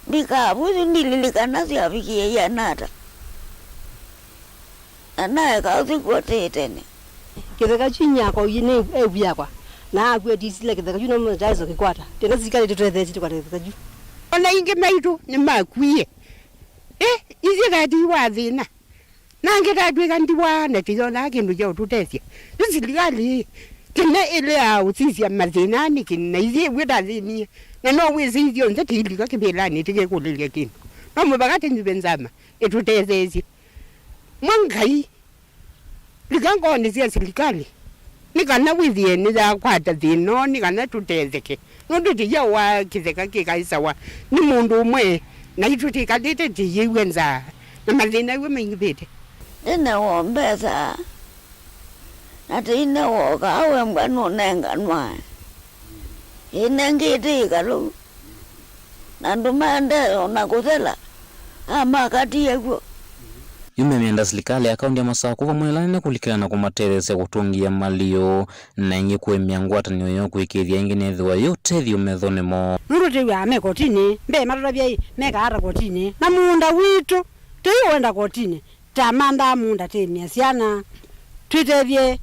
Ndikavuthi ndililikana syavikie iana ata. Na naeka ũthi kw'o tene. Kĩtheka kyu inyakwa ũiĩ nĩ evu yakwa, na akw'a tisile kĩtheka kyu, no mũthya Yesu kĩkwata. Tena silikali tũtetheesye tũkwate kĩtheka kyu. O na aingĩ maitũ nĩmakwie, Ĩ, ithyĩ kati wa thĩna. Nangĩ tatwĩka ndiwa na tũyonaa kĩndũ kya ũtũtethya. Yu silikalĩ ĩ, kĩna ĩlea ũsisya mathĩna nĩkĩ na ithyĩ wĩtathĩnie? Na no wĩsĩ ithyonthe tĩilika kĩvĩlanĩ tĩkekũlĩlya kĩndũ. No mũvaka tĩnyuve nzama ĩtũtetheesye. Mwa Ngai, lika ngonĩ sya silikalĩ, nĩ kana wĩthĩe nĩyakwata thĩna ũũ, nĩ kana tũtetheke. Nũndũ tĩya wa kĩtheka kĩkaĩsawa nĩ mũndũ ũmwe, naitũ tĩkalĩte tĩyĩw'a nzaa, na mathĩna w'o maingĩvĩte. Ndĩnewa mbesa, na tĩinewa ũkaa wembwa nũnenganwa. Ĩnengĩte ĩkalũ, na andũ maendee o na kũthela, amakatie kw'o. Yu memyenda silikalĩ ya kaũntĩ ya Masakũ vamwe na ala anene kũlikĩlana na kũmatetheesya kũtũngĩĩa malĩu, na ĩngĩ kũĩmya ngwatanĩo yoo kũĩkĩĩthya ĩngĩ nĩthĩwa yĩ ũtethyo methonĩ moo. Nũndũ twĩw'aa me kotinĩ, mbee matũtavya ĩ, mekaa ata kotinĩ? Na mũũnda witũ, tũiũenda kotinĩ. Tamandaa mũũnda tĩĩmĩa syana, twĩtethye,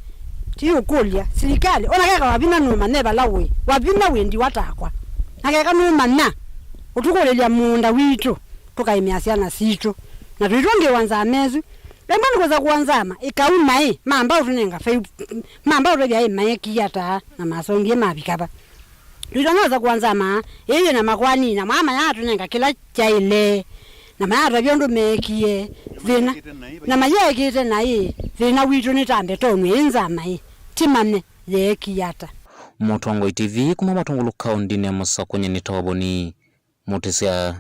tũiũkũlya silikalĩ. Ona keka wavinya nũmanye vala ũĩ, wavinya wĩ ndiwa takwa. Na keka nũmanya, ũtũkũlĩlya mũũnda witũ, tũkaĩmĩa syana sitũ. Na tũitũngĩĩwa nzama ĩsu. Ĩmwe nĩkũsakũa nzama, ĩkauma ĩ, mamba ũtũnenga feu, mamba ũtethya ĩ maeki ata, na masongie mavika va. Twĩtonyoosa kũanza maa ĩĩ na makwani, na maa mayaatũnenga kĩla kyaĩle, na mayaatavya ũndũ meekie thĩna, na mayeekĩte naĩ thĩna witũ nĩ ta mbetonw'e ĩ nzama ĩ, tĩmanye yeekie ata. Mũtongoi T V kuma Matũngũlũ kaũntĩnĩ ya Masaku, nyie nĩ Toboni Mũtĩsya.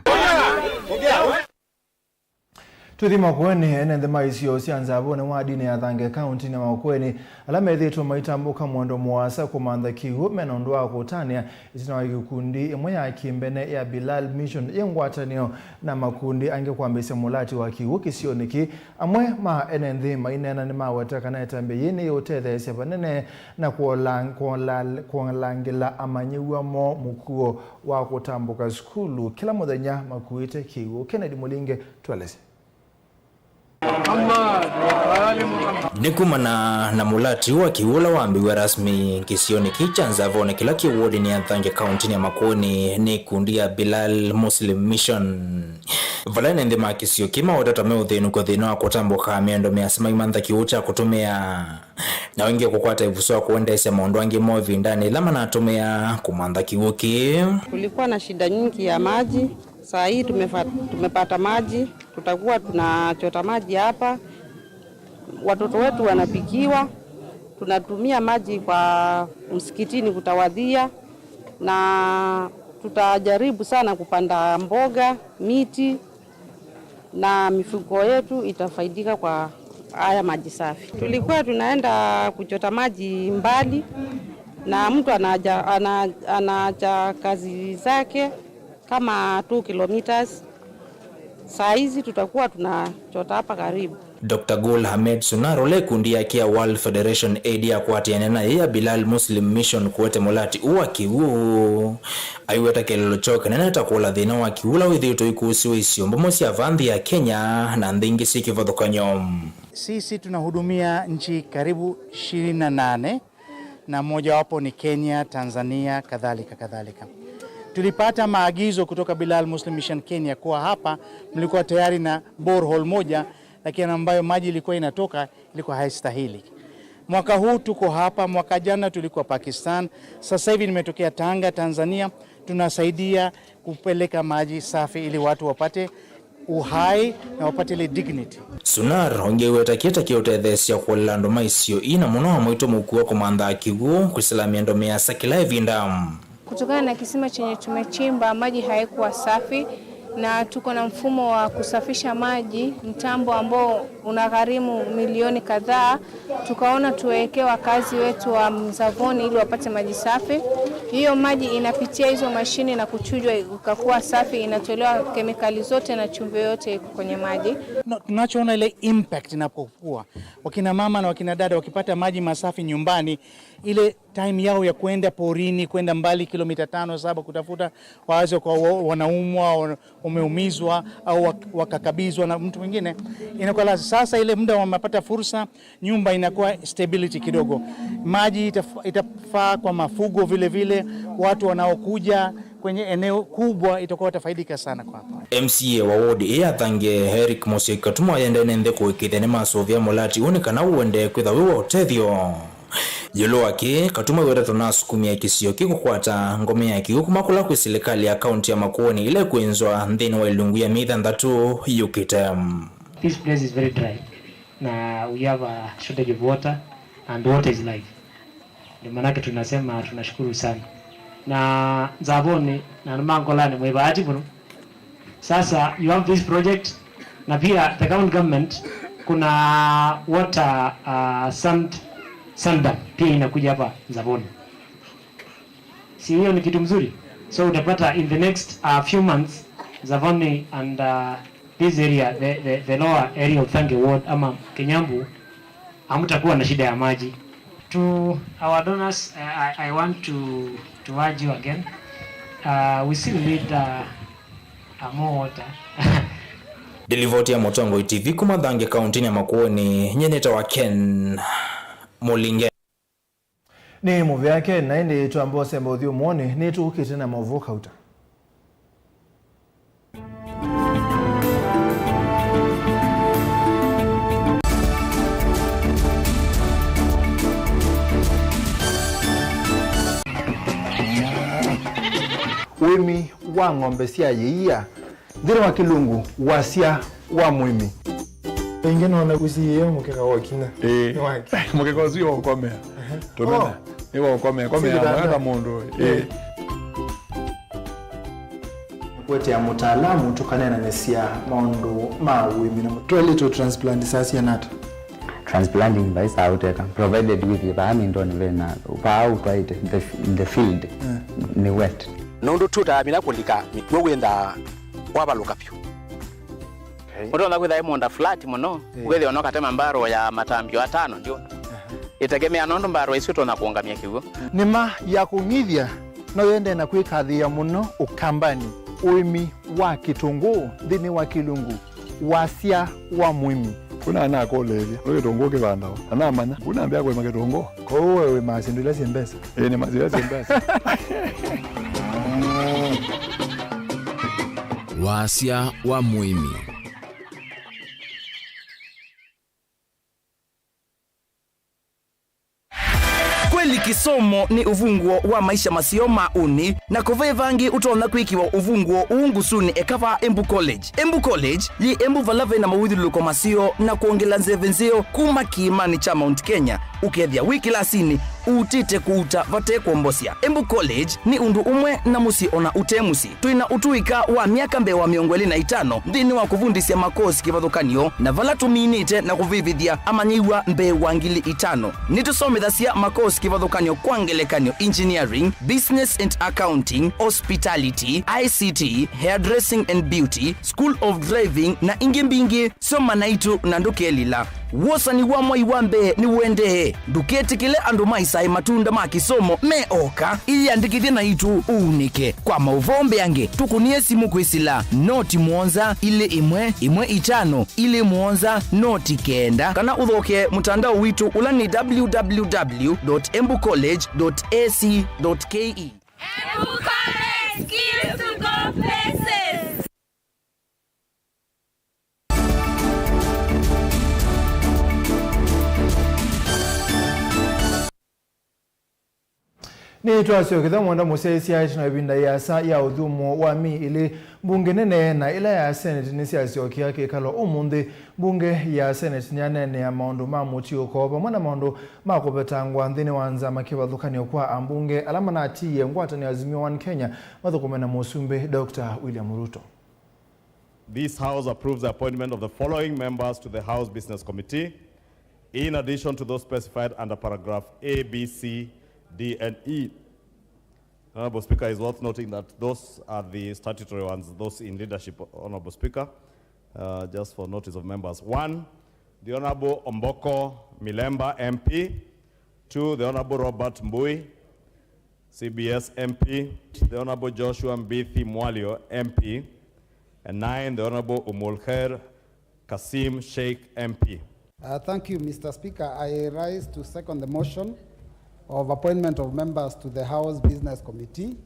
Tũthi Makueni, ene nthĩ ma isio sya Nzavonĩ wa ndini ya Thange kaũntĩnĩ ya Makueni, ala methĩĩtwe maitambũka mwendo mũasa kũmantha kĩw'ũ mena ũndũ wa kũtanĩa ĩtina wa ikundi ĩmwe ya kĩmbene ya Bilal Mission yĩ ngwatanĩo na makundi angĩ kwambĩĩsya mũlati wa kĩw'ũ kĩsionĩ kĩĩ. Amwe ma ene nthĩ maineena nĩmaweta kana ĩtambya yĩĩ nĩyĩũtetheesya vanene na kũola-, kũola-, kũolangĩla amanyĩw'a moo mũkuo wa kũtambũka sukulu kĩla mũthenya makuĩte kĩw'ũ. Kennedy Mũlinge, tũelesye. Nĩ kumana na mũlati wa kĩw'ũ ũla wambĩĩw'a rasmi kĩsionĩ kĩĩ kya Nzavonĩ kĩla kĩ wodinĩ ya Thange kaũntĩnĩ ya Makueni nĩ ikundi ya Bilal Muslim Mission, vala ene nthĩ ma kĩsio kĩĩ mawetata meũthĩnũkw'a thĩna wa kũtambũka mĩendo mĩasa maimantha kĩw'ũ kya kũtũmĩa, na ĩngĩ kũkwata ĩvuso wa kũendeesya maũndũ angĩ moo ĩvindanĩ yĩla manatũmĩa kũmantha kĩw'ũ kĩĩ. Kulikuwa na shida nyingi ya maji. Saa hii tumefa-, tumepata maji, tutakuwa tunachota maji hapa. Watoto wetu wanapikiwa, tunatumia maji kwa msikitini kutawadhia, na tutajaribu sana kupanda mboga, miti, na mifugo yetu itafaidika kwa haya maji safi. Tulikuwa tunaenda kuchota maji mbali, na mtu anaja-, ana-, anaacha kazi zake kama two kilometers. Saa hizi tutakuwa tunachota hapa karibu. Doctor Gul Hamed Sunar, ũla ĩkundi yake ya World Federation Aid yakwatĩanĩa nayo ya Bilal Muslim Mission kũete mũlati ũũ wa kĩw'ũ, aiweta kĩeleelo kyoo kĩnene ta kũola thĩna wa kĩw'ũ ũla wĩthĩĩtwe ũikũsĩw'a isio mbũmũ sya va nthĩ ya Kenya na nthĩ ingĩ syĩ kĩvathũkany'o. Sisi tunahudumia nchi karibu ishirini na nane, na mojawapo ni Kenya, Tanzania, kadhalika, kadhalika. Tulipata maagizo kutoka Bilal Muslim Mission Kenya kuwa hapa mlikuwa tayari na borehole moja, lakini ambayo maji ilikuwa inatoka ilikuwa haistahili. Mwaka huu tuko hapa, mwaka jana tulikuwa Pakistan, sasa hivi nimetokea Tanga, Tanzania. Tunasaidia kupeleka maji safi ili watu wapate uhai na wapate ile dignity. Sunar ũngĩ wĩta kĩta kĩũtetheesya kũolela andũ ma isio ii na mũno amwe aitũ mũkuo kũmanthaa kĩw'ũ kwĩsĩla mĩendo mĩasa kĩla ĩvinda. Kutokana na kisima chenye tumechimba, maji haikuwa safi, na tuko na mfumo wa kusafisha maji, mtambo ambao unagharimu milioni kadhaa. Tukaona tuwekee wakazi wetu wa Mzavoni ili wapate maji safi. Hiyo maji inapitia hizo mashine na kuchujwa ikakuwa safi, inatolewa kemikali zote na chumvi yote iko kwenye maji. No, tunachoona ile impact inapokuwa wakina mama na wakina dada wakipata maji masafi nyumbani, ile time yao ya kwenda porini, kwenda mbali kilomita tano, saba kutafuta, wawaze kwa wa-, wanaumwa, wa-, wameumizwa au wak-, wakakabizwa na mtu mwingine, inakuwa lazima Sasa ile muda wamepata fursa, nyumba inakuwa stability kidogo. Maji itaf-, itafaa kwa mafugo vile vile, watu wanaokuja kwenye eneo kubwa itakuwa watafaidika sana kwa hapa. M C A wa ward ĩĩ ya Thange, Eric Mosyoki Katuma, ayendee nthĩ kũĩkĩĩthya nĩmasũvĩa mũlati ũũ nĩ kana ũendee kwĩtha wĩ wa ũtethyo. Ĩũlũ wa kĩĩ, Katuma wetetwe na asukumĩa kĩsio kĩĩ kũkwata ngome ya kĩw'ũ kuma kũla kwĩ silikalĩ ya kaunti ya Makueni ĩla ĩkwĩnzwa nthĩnĩ wa ilungu ya myei thanthatũ yũkĩte. This place is very dry na we have a shortage of water and water is life. Ndio maanake tunasema tunashukuru sana. Na Nzavoni na Mangolani mwĩ bahati mũno. Sasa you have this project na pia the county government kuna water, uh, sand, sand dam pia inakuja hapa Nzavoni. Si hiyo ni kitu mzuri? So utapata in the next, uh, few months, Nzavoni and, uh, this area, the, the, the lower area of Thange ward ama Kinyambu, hamtakuwa na shida ya maji. To our donors, uh, I, I want to, to urge you again. Uh, we still need, uh, uh, more water. Nĩ livoti ya Mũtongoi T V kuma Thange, kaunti ya Makueni, nyie nĩtawa Ken Mũlinge. Nĩ mũvea Ken, na ĩndĩ twamba ũsemba ũthyũmũonĩ, nĩtũkĩte na maũvoo kauta. Ũĩmi wa ng'ombe sya yĩia nthĩnĩ wa kĩlungu wasya wa mũĩmi. Ĩngĩ nona kusiĩĩa mũkeka wa kinya. Ĩĩ. Nĩ wake. Mũkeka ũsu wa ũkomea. Tũmena. Oh. Nĩ wa ũkomea. Komea. Sivitanda. Mwaka mũndũ. Ĩĩ. Ĩĩ. Kũetea mũtaalamu tũkaneenanĩsya maũndũ ma ũĩmi na mũ- Toilet transplant saa siana ata? Transplanting vai saa ũteka, provided with vaa mindoni vena, vaa ũtwaĩte, the, the field, eh, nĩ wet. Nũndũ tũtamina kũlika mĩkw'ũ wĩnthaa wavalũka vyũ. Okay. Ũtonya kwĩtha ĩ mũũnda flat mũno, eh, wĩthĩwa no katema mbarũ ya matambio atano ndio. Aha. Ĩtegemea nũndũ mbarũ isu ũtonya kũũngamya kĩw'ũ. Nĩma ya kũng'ithya no yendee na kwĩkathĩĩa mũno Ũkambanĩ, ũĩmi wa kĩtũngũũ nthĩnĩ wa kĩlungu wasya wa mũĩmi. Kuna anakũlĩĩthya, nĩ kĩtũngũũ kĩvandawa? Anamanya, kuna ambĩa kũĩma kĩtũngũũ. Kwoou we wĩmaa syĩndũ ila syĩ mbesa? Ĩĩ, nĩmaa syĩndũ ila syĩ mbesa. Wasya wa mũĩmi. Kweli kĩsomo nĩ ũvunguo wa maisha maseo ma ũnĩ, na kũve vangĩ ũtonya kwĩkĩwa ũvunguo ũũ ngusunĩ eka vaa Embu College. Embu College yĩ Embu vala vena mawĩthyũlũlũko maseo na kwongela nzeve nzeo kuma kĩĩmanĩ kya Mount Kenya, ũkethĩa wĩ kĩlasinĩ ũutĩte kũuta vate kwombosya. Embu College nĩ ũndũ ũmwe na mũsyĩ ona ũte mũsyĩ. Twĩ na ũtũĩka wa myaka mbee wa mĩongo ĩlĩ na itano nthĩnĩ wa kũvundĩsya makosi kĩvathũkany'o, na vala tũminĩte na kũvĩvĩthya amanyĩw'a mbee wa ngili itano. Nĩtũsomethasya makosi kĩvathũkany'o, kwa ngelekany'o, engineering, business and accounting, hospitality, I C T, hairdressing and beauty, school of driving, na ingĩ mbingĩ. Soma naitũ na ndũkelila. Wosani wa mwai wa mbee nĩũendee. Ndũketĩkĩle andũ maisae matunda ma kĩsomo me oka. Ĩyĩandĩkĩthye naitũ ũunĩke. Kwa maũvoo mbeange, tũkũnĩe simũ kwĩsĩla noti mũonza ilĩ ĩmwe ĩmwe itano ilĩ mũonza noti kenda, kana ũthokee mũtandao witũ ũla nĩ w w w dot embu college dot a c dot k e. Embu College, skills to go places. Nĩtwasyokethya mwenda mũsyaĩĩsya ĩtina wa ĩvinda yĩasa ya ũthyũmũo wa myei ĩlĩ mbunge nene na ĩla ya Senate nĩsyasyokea kĩkalo ũmũnthĩ. Mbunge ya Senate nĩyaneenea maũndũ ma mũtiũko vamwe na maũndũ ma kũvetangwa nthĩnĩ wa nzama kĩvathũkany'o kwa ambunge ala manatiie ngwatanĩo Azimio One Kenya mathũkũme na Mũsumbĩ Doctor William Ruto. This House approves the appointment of the following members to the House Business Committee, in addition to those specified under paragraph A, B, C, D, and E. Honorable Speaker, it's worth noting that those are the statutory ones, those in leadership, Honorable Speaker, uh, just for notice of members. One, the Honorable Omboko Milemba, M P. Two, the Honorable Robert Mbui, C B S M P, the Honorable Joshua Mbithi Mwalio, M P, and nine, the Honorable Umul Khair Kasim Sheikh M P. Uh, thank you, Mister Speaker. I rise to second the motion of appointment of members to the House Business Committee.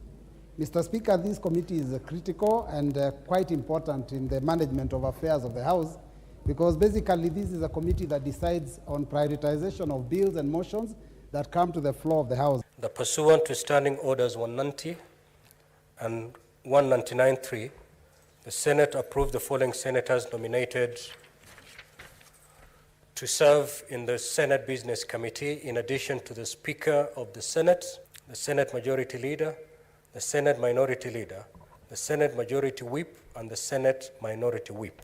Mister Speaker, this committee is, uh, critical and, uh, quite important in the management of affairs of the House, because basically this is a committee that decides on prioritization of bills and motions that come to the floor of the House. The pursuant to Standing Orders one ninety and one ninety-nine three, the Senate approved the following senators nominated to serve in the Senate Business Committee, in addition to the Speaker of the Senate, the Senate Majority Leader, the Senate Minority Leader, the Senate Majority Whip, and the Senate Minority Whip.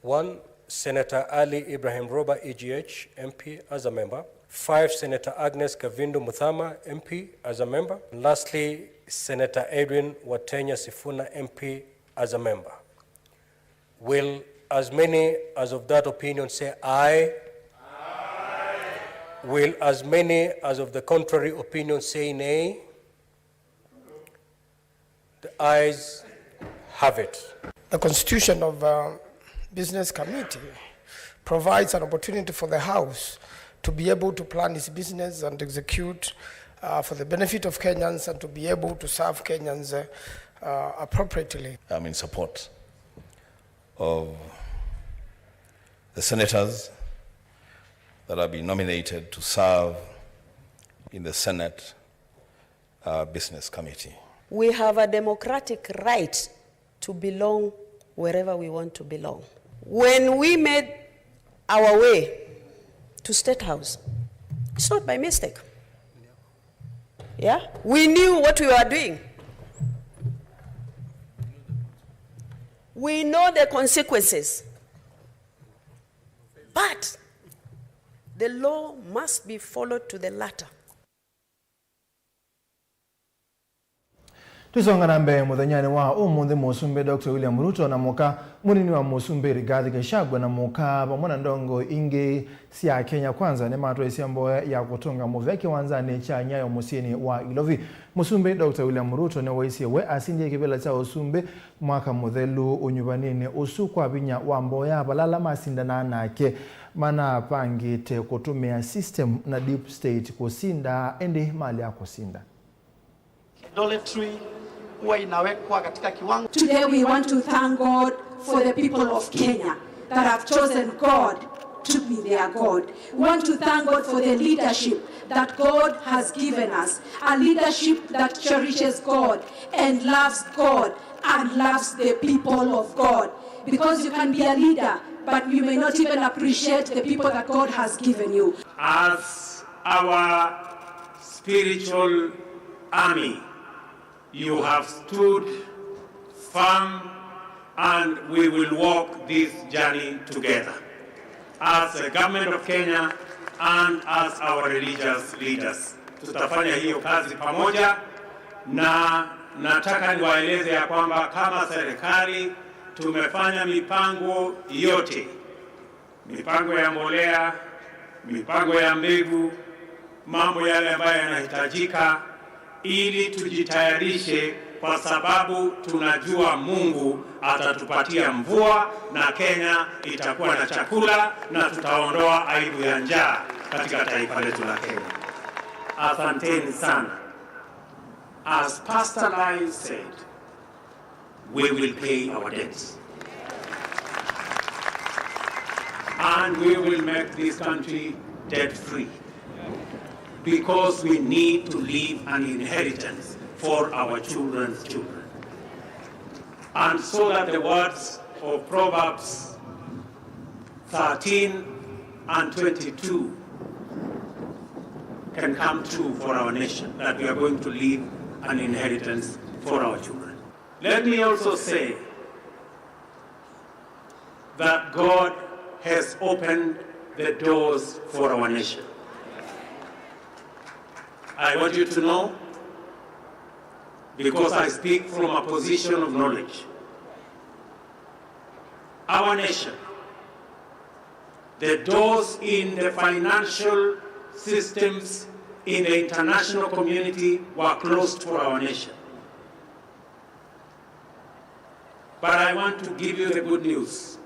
One, Senator Ali Ibrahim Roba, E G H, M P, as a member. Five, Senator Agnes Kavindu Muthama, M P, as a member. And lastly, Senator Edwin Watenya Sifuna, M P, as a member. Will as many as of that opinion say aye? Aye. Will as many as of the contrary opinion say nay? The ayes have it. The constitution of, uh, Business Committee provides an opportunity for the House to be able to plan its business and execute, uh, for the benefit of Kenyans and to be able to serve Kenyans, uh, uh, appropriately. I'm in support of the senators that have been nominated to serve in the Senate, uh, Business Committee. We have a democratic right to belong wherever we want to belong. When we made our way to State House, it's not by mistake. Yeah? We knew what we were doing. We know the consequences. But the law must be followed to the letter. Tũisonga na mbee mũthenyanĩ wa ũmũnthĩ, Mũsumbĩ Doctor William Ruto na mũka mũnini wa Mũsumbĩ Rigathi Gachagua na mũka vamwe na ndongo ingĩ sya Kenya Kwanza nĩmatwaisye mboya ya kũtũnga mũvea kĩwanzanĩ kya Nyayo mũsyĩnĩ wa Ilovi. Mũsumbĩ Doctor William Ruto nĩwaisye we asindie kĩvĩla kya ũsumbĩ mwaka mũthelu ũnyuvanĩnĩ ũsu kwa vinya wa mboya vala ala masindanaa nake manapangĩte kũtũmĩa system na deep state kũsinda, ĩndĩ malea kũsinda. Idolatry huwa inawekwa katika kiwango. Today we want to thank God for the people of Kenya that have chosen God to be their God. We want to thank God for the leadership that God has given us, a leadership that cherishes God and loves God and loves the people of God. Because you can be a leader, but you may not even appreciate the people that God has given you. As our spiritual army, you have stood firm, and we will walk this journey together as the government of Kenya and as our religious leaders. Tutafanya hiyo kazi pamoja, na nataka niwaeleze ya kwamba kama serikali tumefanya mipango yote, mipango ya mbolea, mipango ya mbegu, mambo yale ambayo yanahitajika ili tujitayarishe, kwa sababu tunajua Mungu atatupatia mvua na Kenya itakuwa na chakula na tutaondoa aibu ya njaa katika taifa letu la Kenya. Asanteni sana. As Pastor Lai said, we will pay our debts. And we will make this country debt-free, because we need to leave an inheritance for our children's children. And so that the words of Proverbs thirteen and twenty-two can come true for our nation, that we are going to leave an inheritance for our children. Let me also say that God has opened the doors for our nation. I want you to know, because I speak from a position of knowledge, our nation, the doors in the financial systems in the international community were closed for our nation. But I want to give you the good news.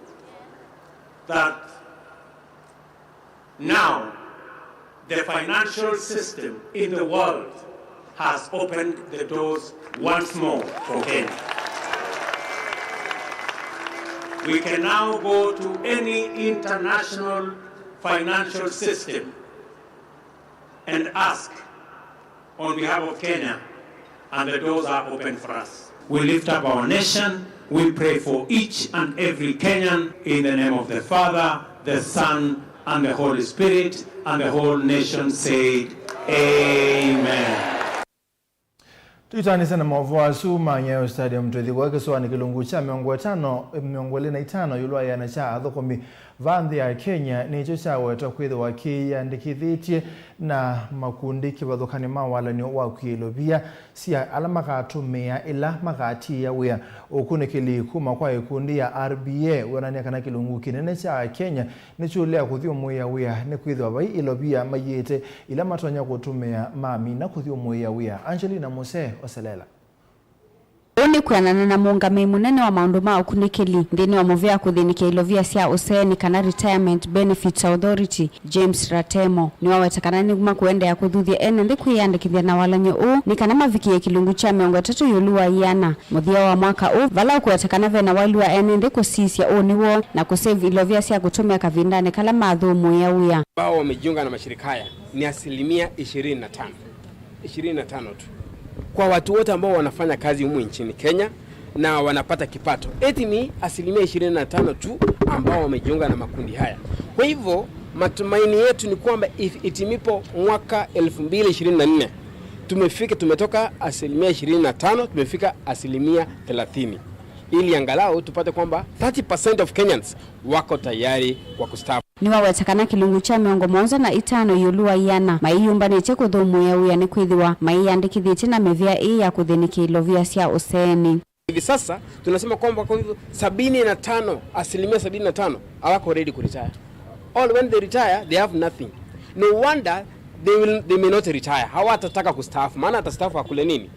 that now the financial system in the world has opened the doors once more for Kenya. We can now go to any international financial system and ask on behalf of Kenya, and the doors are open for us. We lift up our nation. We pray for each and every Kenyan in the name of the Father, the Son, and the Holy Spirit, and the whole nation said, Amen. Twĩtanĩsye na maũvoo asu ma Nyayo Stadium, twĩthĩwa kĩsũanĩ kĩlungu kya mĩongo ĩtano, mĩongo ĩlĩ na itano ĩũlũ wa ĩana kya athũkũmi vaa nthĩ ya Kenya nĩkyo kyawetwa kwĩthĩwa kĩyĩandĩkĩthĩtye na makundi kĩvathũkany'o ma walany'o wa kwia ilovia sya ala makatũmĩa ĩla makatiĩa wĩa. Ũkunĩkĩli kuma kwa ĩkundi ya R B A wĩonany'a kana kĩlungu kĩnene kya Akenya nĩkyũlea kũthyũmũĩa wĩa nĩkwĩthĩwa vai ilovia maiĩte ila matonya kũtũmĩa mamina kũthyũmũĩa wĩa. Angelina Muse oselela. Ũũ nĩ kwĩanana na mũũngamĩi mũnene wa maũndũ ma ũkunĩkĩli nthĩnĩ wa mũvĩa kũthĩnĩkĩa ilovia sya ũseeni kana Retirement Benefits Authority, James Ratemo. Nĩwaweta kana nĩma kũendeea kũthuthya ene nthĩ kwĩyandĩkĩthya na walany'o ũũ nĩ kana mavikĩe kĩlungu kya mĩongo ĩtatũ ĩũlũ wa ĩana mũthya wa mwaka ũũ, vala ũkũweta kana ve na waĩlu wa ene nthĩ kũsisya ũnĩ woo na kũsave ilovia sya kũtũmĩa kavindanĩ kala mathũmũĩa wĩa. Ambao wamejiunga na mashirika haya ni asilimia ishirini na tano. Ishirini na tano tu kwa watu wote ambao wanafanya kazi humu nchini Kenya na wanapata kipato. Eti ni asilimia ishirini na tano tu ambao wamejiunga na makundi haya. Kwa hivyo, matumaini yetu ni kwamba if-, itimipo mwaka elfu mbili ishirini na nne, tumefika, tumetoka asilimia ishirini na tano, tumefika asilimia thelathini. Ili angalau tupate kwamba thirty percent of Kenyans wako tayari kwa kustaafu. Nĩwaweta kana kĩlungu kya mĩongo mũonza na itano ĩũlũ wa ĩana maiyũmbanĩtye kũthũmũĩa wĩa nĩkwĩthĩwa maiyandĩkĩthĩtye na mĩvĩa ĩĩ ya kũthĩnĩkĩa ilovia sya ũseeni. Hivi sasa tunasema kwamba kwa hivyo sabini na tano, asilimia sabini na tano hawako ready kuretire. All when they retire, they have nothing. No wonder they will, they may not retire. Hawatataka kustaafu, maana atastaafu akule nini?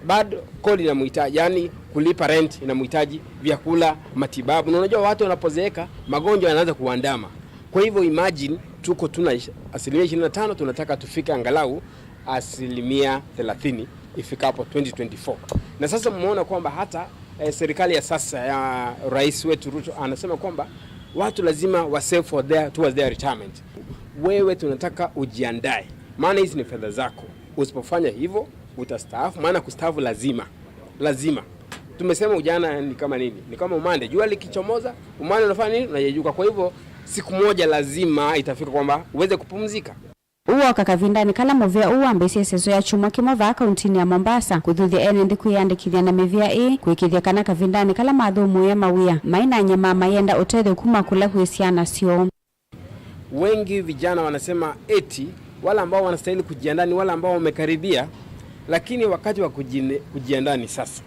Bado kodi inamhitaji, yani kulipa rent inamhitaji, vyakula, matibabu. Na unajua watu wanapozeeka, magonjwa yanaanza kuandama. Kwa hivyo imagine, tuko tuna ish-, asilimia ishirini na tano, tunataka tufike angalau asilimia thelathini ifikapo twenty twenty-four. Na sasa mmeona kwamba hata, eh, serikali ya sasa ya rais wetu Ruto anasema kwamba watu lazima wa save for their, towards their retirement. Wewe tunataka ujiandae, maana hizi ni fedha zako. Usipofanya hivyo, utastaafu, maana kustaafu lazima. Lazima. Tumesema ujana ni kama nini? Ni kama umande. Jua likichomoza, umande unafanya nini? Unayeyuka. Kwa hivyo, siku moja lazima itafika kwamba uweze kupumzika. Ũũ woka kavindanĩ kala mũvĩa ũũ wambĩĩsye ĩseso ya kyumwa kĩmwe vaa kauntinĩ ya Mombasa, kũthuthya ene nthĩ kwĩyandĩkĩthya na mĩvĩa ĩĩ, kũĩkĩĩthya kana kavindanĩ kala mathũmũĩa mawĩa, mai na anyie ma mayenda ũtethyo kuma kũla kwĩ syana syoo. Wengi vijana wanasema eti wale ambao wanastahili kujiandaa ni wale ambao wamekaribia, lakini wakati wa kujine-, kujiandaa ni sasa.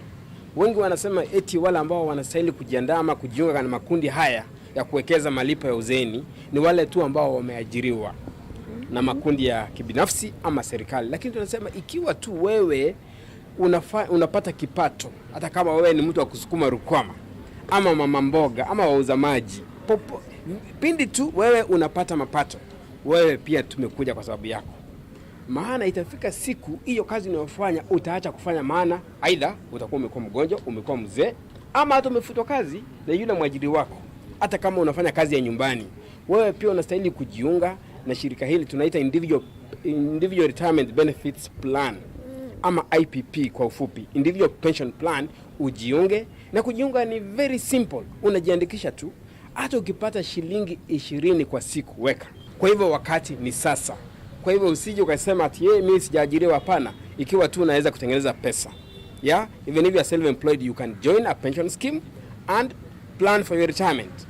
Wengi wanasema eti wale ambao wanastahili kujiandaa ama kujiunga na makundi haya ya kuwekeza malipo ya uzeeni ni wale tu ambao wameajiriwa na makundi ya kibinafsi ama serikali. Lakini tunasema ikiwa tu wewe unafa-, unapata kipato, hata kama wewe ni mtu wa kusukuma rukwama, ama mama mboga, ama wauza maji, popo-, pindi tu wewe unapata mapato, wewe pia tumekuja kwa sababu yako. Maana itafika siku hiyo kazi unayofanya utaacha kufanya, maana aidha utakuwa umekuwa mgonjwa, umekuwa mzee, ama hata umefutwa kazi na yule mwajiri wako. Hata kama unafanya kazi ya nyumbani, wewe pia unastahili kujiunga na shirika hili tunaita individual, Individual Retirement Benefits Plan, ama I P P kwa ufupi, Individual Pension Plan, ujiunge. Na kujiunga ni very simple, unajiandikisha tu. Hata ukipata shilingi ishirini kwa siku, weka. Kwa hivyo wakati ni sasa. Kwa hivyo usije ukasema ati, "Yeye, mimi sijaajiriwa." Hapana, ikiwa tu unaweza kutengeneza pesa. Yeah, even if you are self-employed, you can join a pension scheme and plan for your retirement.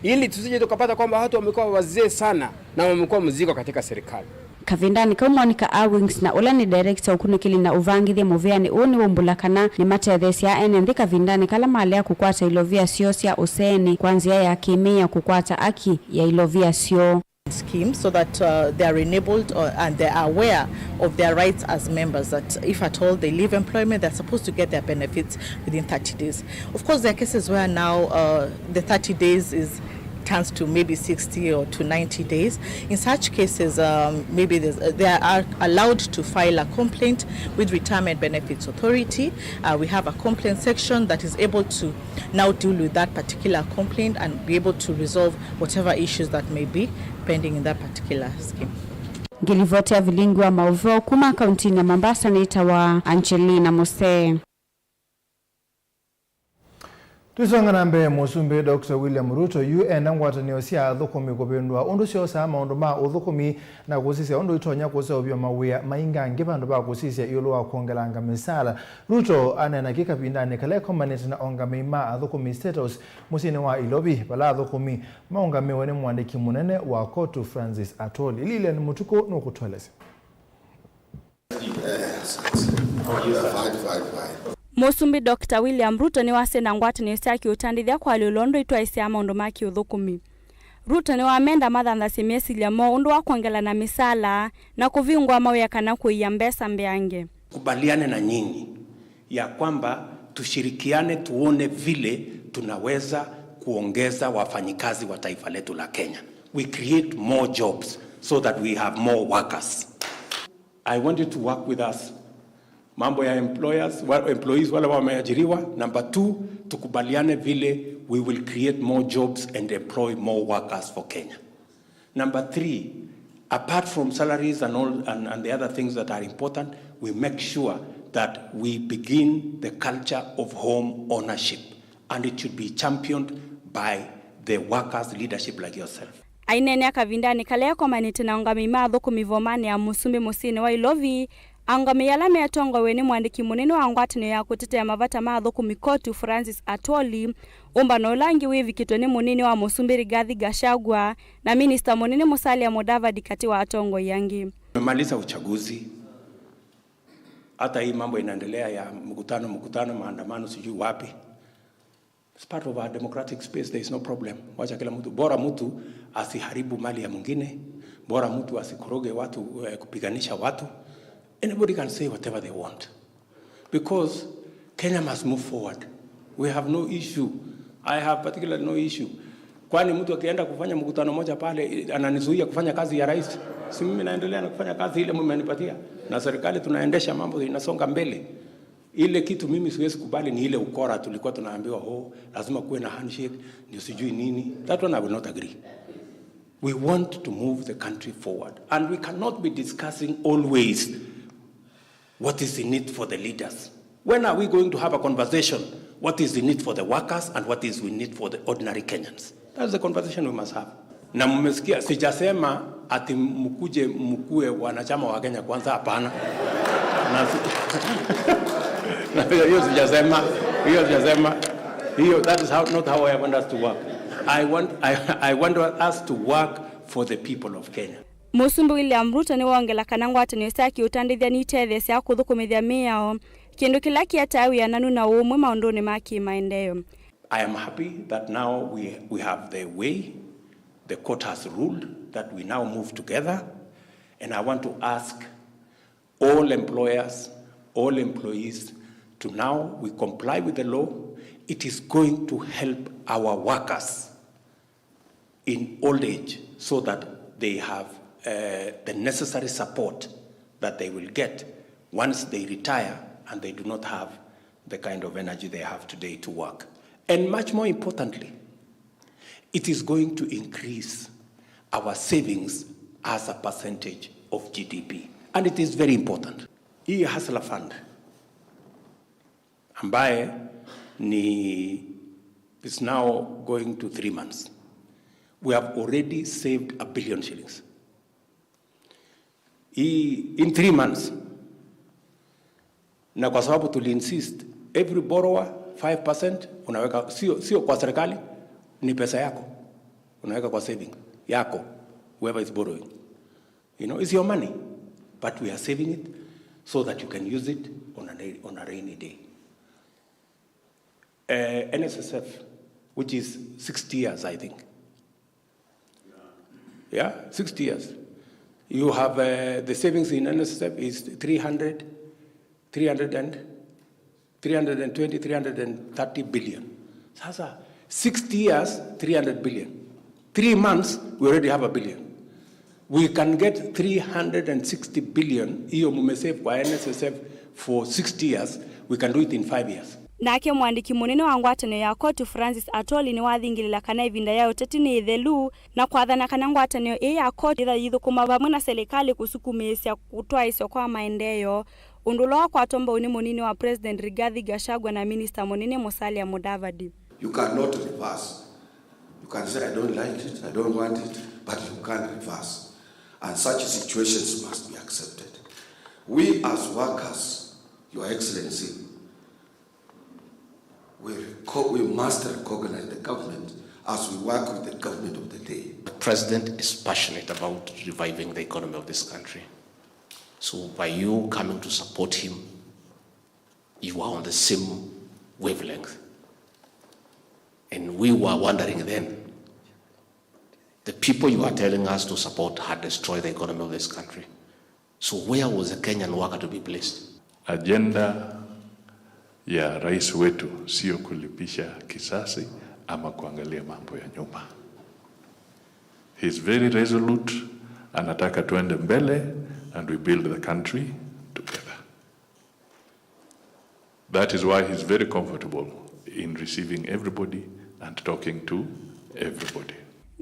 Ili tusije tukapata kwamba watu wamekuwa wazee sana na wamekuwa mzigo katika serikali. Kavindanĩ kau, Monica Awings, na ũla nĩ director ũkunĩkĩli na ũvangĩthya mũvĩanĩ ũũ, nĩwaumbũla kana nĩmatetheesyaa ene nthĩ kavindanĩ kala malea kũkwata ilovia syoo sya ũseenĩ kwa nzĩa ya kĩmĩao kũkwata aki ya ilovia syoo. Scheme so that, uh, they are enabled, uh, and they are aware of their rights as members, that if at all they leave employment, they're supposed to get their benefits within thirty days. Of course, there are cases where now, uh, the thirty days is turns to maybe sixty or to ninety days. In such cases, um, maybe there's- uh, they are allowed to file a complaint with Retirement Benefits Authority. Uh, we have a complaint section that is able to now deal with that particular complaint and be able to resolve whatever issues that may be pending in that particular scheme. Ngĩlivoti ya vilingi wa maũvoo kuma kauntinĩ ya Mombasa nĩtawa Angelina Musee. Tũisonga na mbee, Mũsumbĩ Doctor William Ruto yu enda ngwatanĩo sya athũkũmi kũvĩndũa ũndũ syosaa maũndũ ma ũthũkũmi na kũsisya ũndũ itonya kũseũvya mawĩa maingangĩ vandũ va kũsisya ĩũlũ wa kwongelanga mĩsaala. Ruto aneena kĩ kavindanĩ kala ekomanĩte na aũngamĩi ma athũkũmi State House mũsyĩnĩ wa Ilovi, vala athũkũmi maũngamĩwe nĩ mũandĩki mũnene wa KOTU Francis Atwoli. Lilian Mũtukũ nũkũtũelesya. Mũsumbĩ Doctor William Ruto nĩwasya na ngwatanĩo sya kĩũtandĩthya kũalyũla ũndũ itwaĩsyaa maũndũ ma kĩũthũkũmi. Ruto nĩwamenda mathanthasye mesilya moo ũndũ wa kwongelana mĩsaala na kũvingũa mawĩa kana kũia mbesa mbeange. Kubaliane na nyinyi ya kwamba tushirikiane tuone vile tunaweza kuongeza wafanyikazi wa taifa letu la Kenya. We create more jobs so that we have more workers. I want you to work with us. Mambo ya employers, wa- employees wale wameajiriwa. Number two, tukubaliane vile we will create more jobs and employ more workers for Kenya. Number three, apart from salaries and all and, and the other things that are important, we make sure that we begin the culture of home ownership, and it should be championed by the workers' leadership like yourself. Aineenea kavindanĩ kala ekomanĩte na aũngamĩi ma athũkũmi vomanĩ ya Mũsumbĩ mũsyĩnĩ wa Ilovi, aũngamĩi ala metongoew'e nĩ mũandĩki mũnene wa ngwatanĩo ya kũtetea mavata ma athũkũmi KOTU Francis Atwoli, ũmbano ũla ũngĩ wĩvikĩtwe nĩ mũnini wa Mũsumbĩ Rigathi Gachagua, na minista mũnene Musalia Mudavadi katĩ wa atongoi angĩ. Tumemaliza uchaguzi. Hata hii mambo inaendelea ya mkutano, mkutano, maandamano sijui wapi. It's part of our democratic space, there is no problem. Wacha kila mtu, bora mtu asiharibu mali ya mwingine, bora mtu asikoroge watu eh, kupiganisha watu. Anybody can say whatever they want. Because Kenya must move forward. We have no issue. I have particularly no issue. Kwani mtu akienda kufanya mkutano moja pale, eh, ananizuia kufanya kazi ya rais? Si mimi naendelea na kufanya kazi ile mmenipatia. Na serikali tunaendesha, mambo inasonga mbele. Ile kitu mimi siwezi kubali ni ile ukora tulikuwa tunaambiwa, oh, lazima kuwe na handshake, ndio sijui nini. That one I will not agree. We want to move the country forward. And we cannot be discussing always what is in it for the leaders. When are we going to have a conversation? What is in it for the workers and what is in it for the ordinary Kenyans? That's the conversation we must have. Na mmesikia, sijasema ati mkuje mkuwe wanachama wa Kenya Kwanza, hapana. Na si- na hiyo sijasema, hiyo sijasema. Hiyo, that is how, not how I want us to work. I want, I, I want us to work for the people of Kenya. Mũsumbĩ William Ruto nĩwongela kana ngwatanĩo sya kĩũtandĩthya nitetheesya kũthũkũmĩthya mĩao, kĩndũ kĩla kĩetae wĩananu na ũũmwe maũndũnĩ ma kĩmaendeeo. I am happy that now we, we have the way, the court has ruled that we now move together, and I want to ask all employers, all employees to now we comply with the law. It is going to help our workers in old age so that they have uh, the necessary support that they will get once they retire and they do not have the kind of energy they have today to work. And much more importantly, it is going to increase our savings as a percentage of G D P. And it is very important. Hii Hustler Fund ambaye ni is now going to three months. We have already saved a billion shillings. Hii in three months. Na kwa sababu tuli insist every borrower five percent unaweka, sio, sio kwa serikali, ni pesa yako. Unaweka kwa saving yako, whoever is borrowing. You know, it's your money, but we are saving it so that you can use it on a, on a rainy day. Uh, N S S F, which is sixty years, I think. Yeah, sixty years. You have uh, the savings in N S S F is three hundred, three hundred and three hundred twenty, three hundred thirty billion. Sasa, sixty years, three hundred billion. Three months, we already have a billion. We can get three hundred and sixty billion, hiyo mumesave kwa N S S F for sixty years, we can do it in five years. Nake mũandĩki mũnene wa ngwatanĩo ya COTU, Francis Atoli, nĩwathingĩlĩla kana ĩvinda ya ũteti nĩ ĩthelu, na kwathana kana ngwatanĩo ĩĩ ya COTU yĩthwa yĩthũkũma vamwe na selekalĩ kũsukumĩĩsya kũtwaĩsya kwa maendeeo, ũndũ ũla wakwatwa mbau nĩ mũnini wa President Rigathi Gachagua na minista mũnene Musalia Mudavadi. You cannot reverse. You can say, "I don't like it, I don't want it," but you can't reverse. And such situations must be accepted. We as workers, Your Excellency, we, reco- we must recognize the government as we work with the government of the day. The president is passionate about reviving the economy of this country. So by you coming to support him, you are on the same wavelength. And we were wondering then, the people you are telling us to support had destroyed the economy of this country. So where was the Kenyan worker to be placed? Agenda ya rais wetu sio kulipisha kisasi ama kuangalia mambo ya nyuma. He's very resolute, anataka tuende mbele and we build the country together. That is why he's very comfortable in receiving everybody and talking to everybody.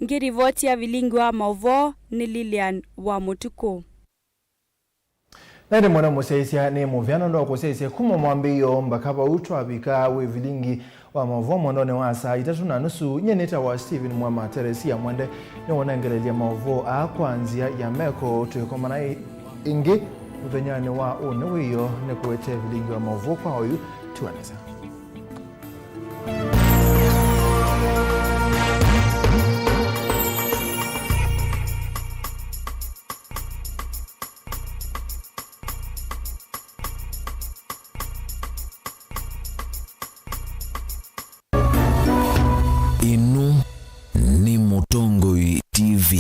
Ngĩrivoti ya vilingi wa maũvoo nĩ Lilian wa Mũtukũ. Na ĩndĩ mwana mũsyaĩĩsya nĩ mũvea nũndũ wa kũsyaĩĩsya kuma mwambĩĩo mbaka vau twavika wĩ vilingi wa maũvoo mwendonĩ wa saa itatũ na nusu. Nyie nĩtawa Stephen Mwema. Teresia Mwende nĩwonengelelya maũvoo aa kwa nzĩa ya meko. Twĩkomana ĩ- ĩngĩ mũthenyanĩ wa ũnĩ wĩoo. Nĩkũete vilingi wa maũvoo kwa oyu. Tiwa nesa. Ĩno nĩ Mũtongoi T V.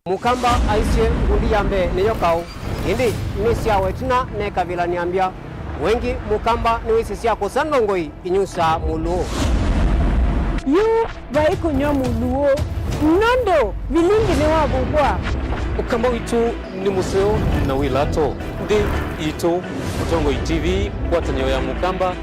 Mũkamba aisye ngundi ya mbee nĩyo kaũ, ĩndĩ nĩ sya wetina nekavĩla nĩambya. Wengĩ mũkamba nĩwĩsĩ sya kũsa ndongoi inyusaa mũlũũ. Yu vai kũnyw'a mũlũũ, nũndũ vilingi nĩwavukwa. Ũkamba witũ nĩ mũseo na wĩ lato. Nthĩ yitũ, Mũtongoi T V, ngwatanĩo ya mũkamba.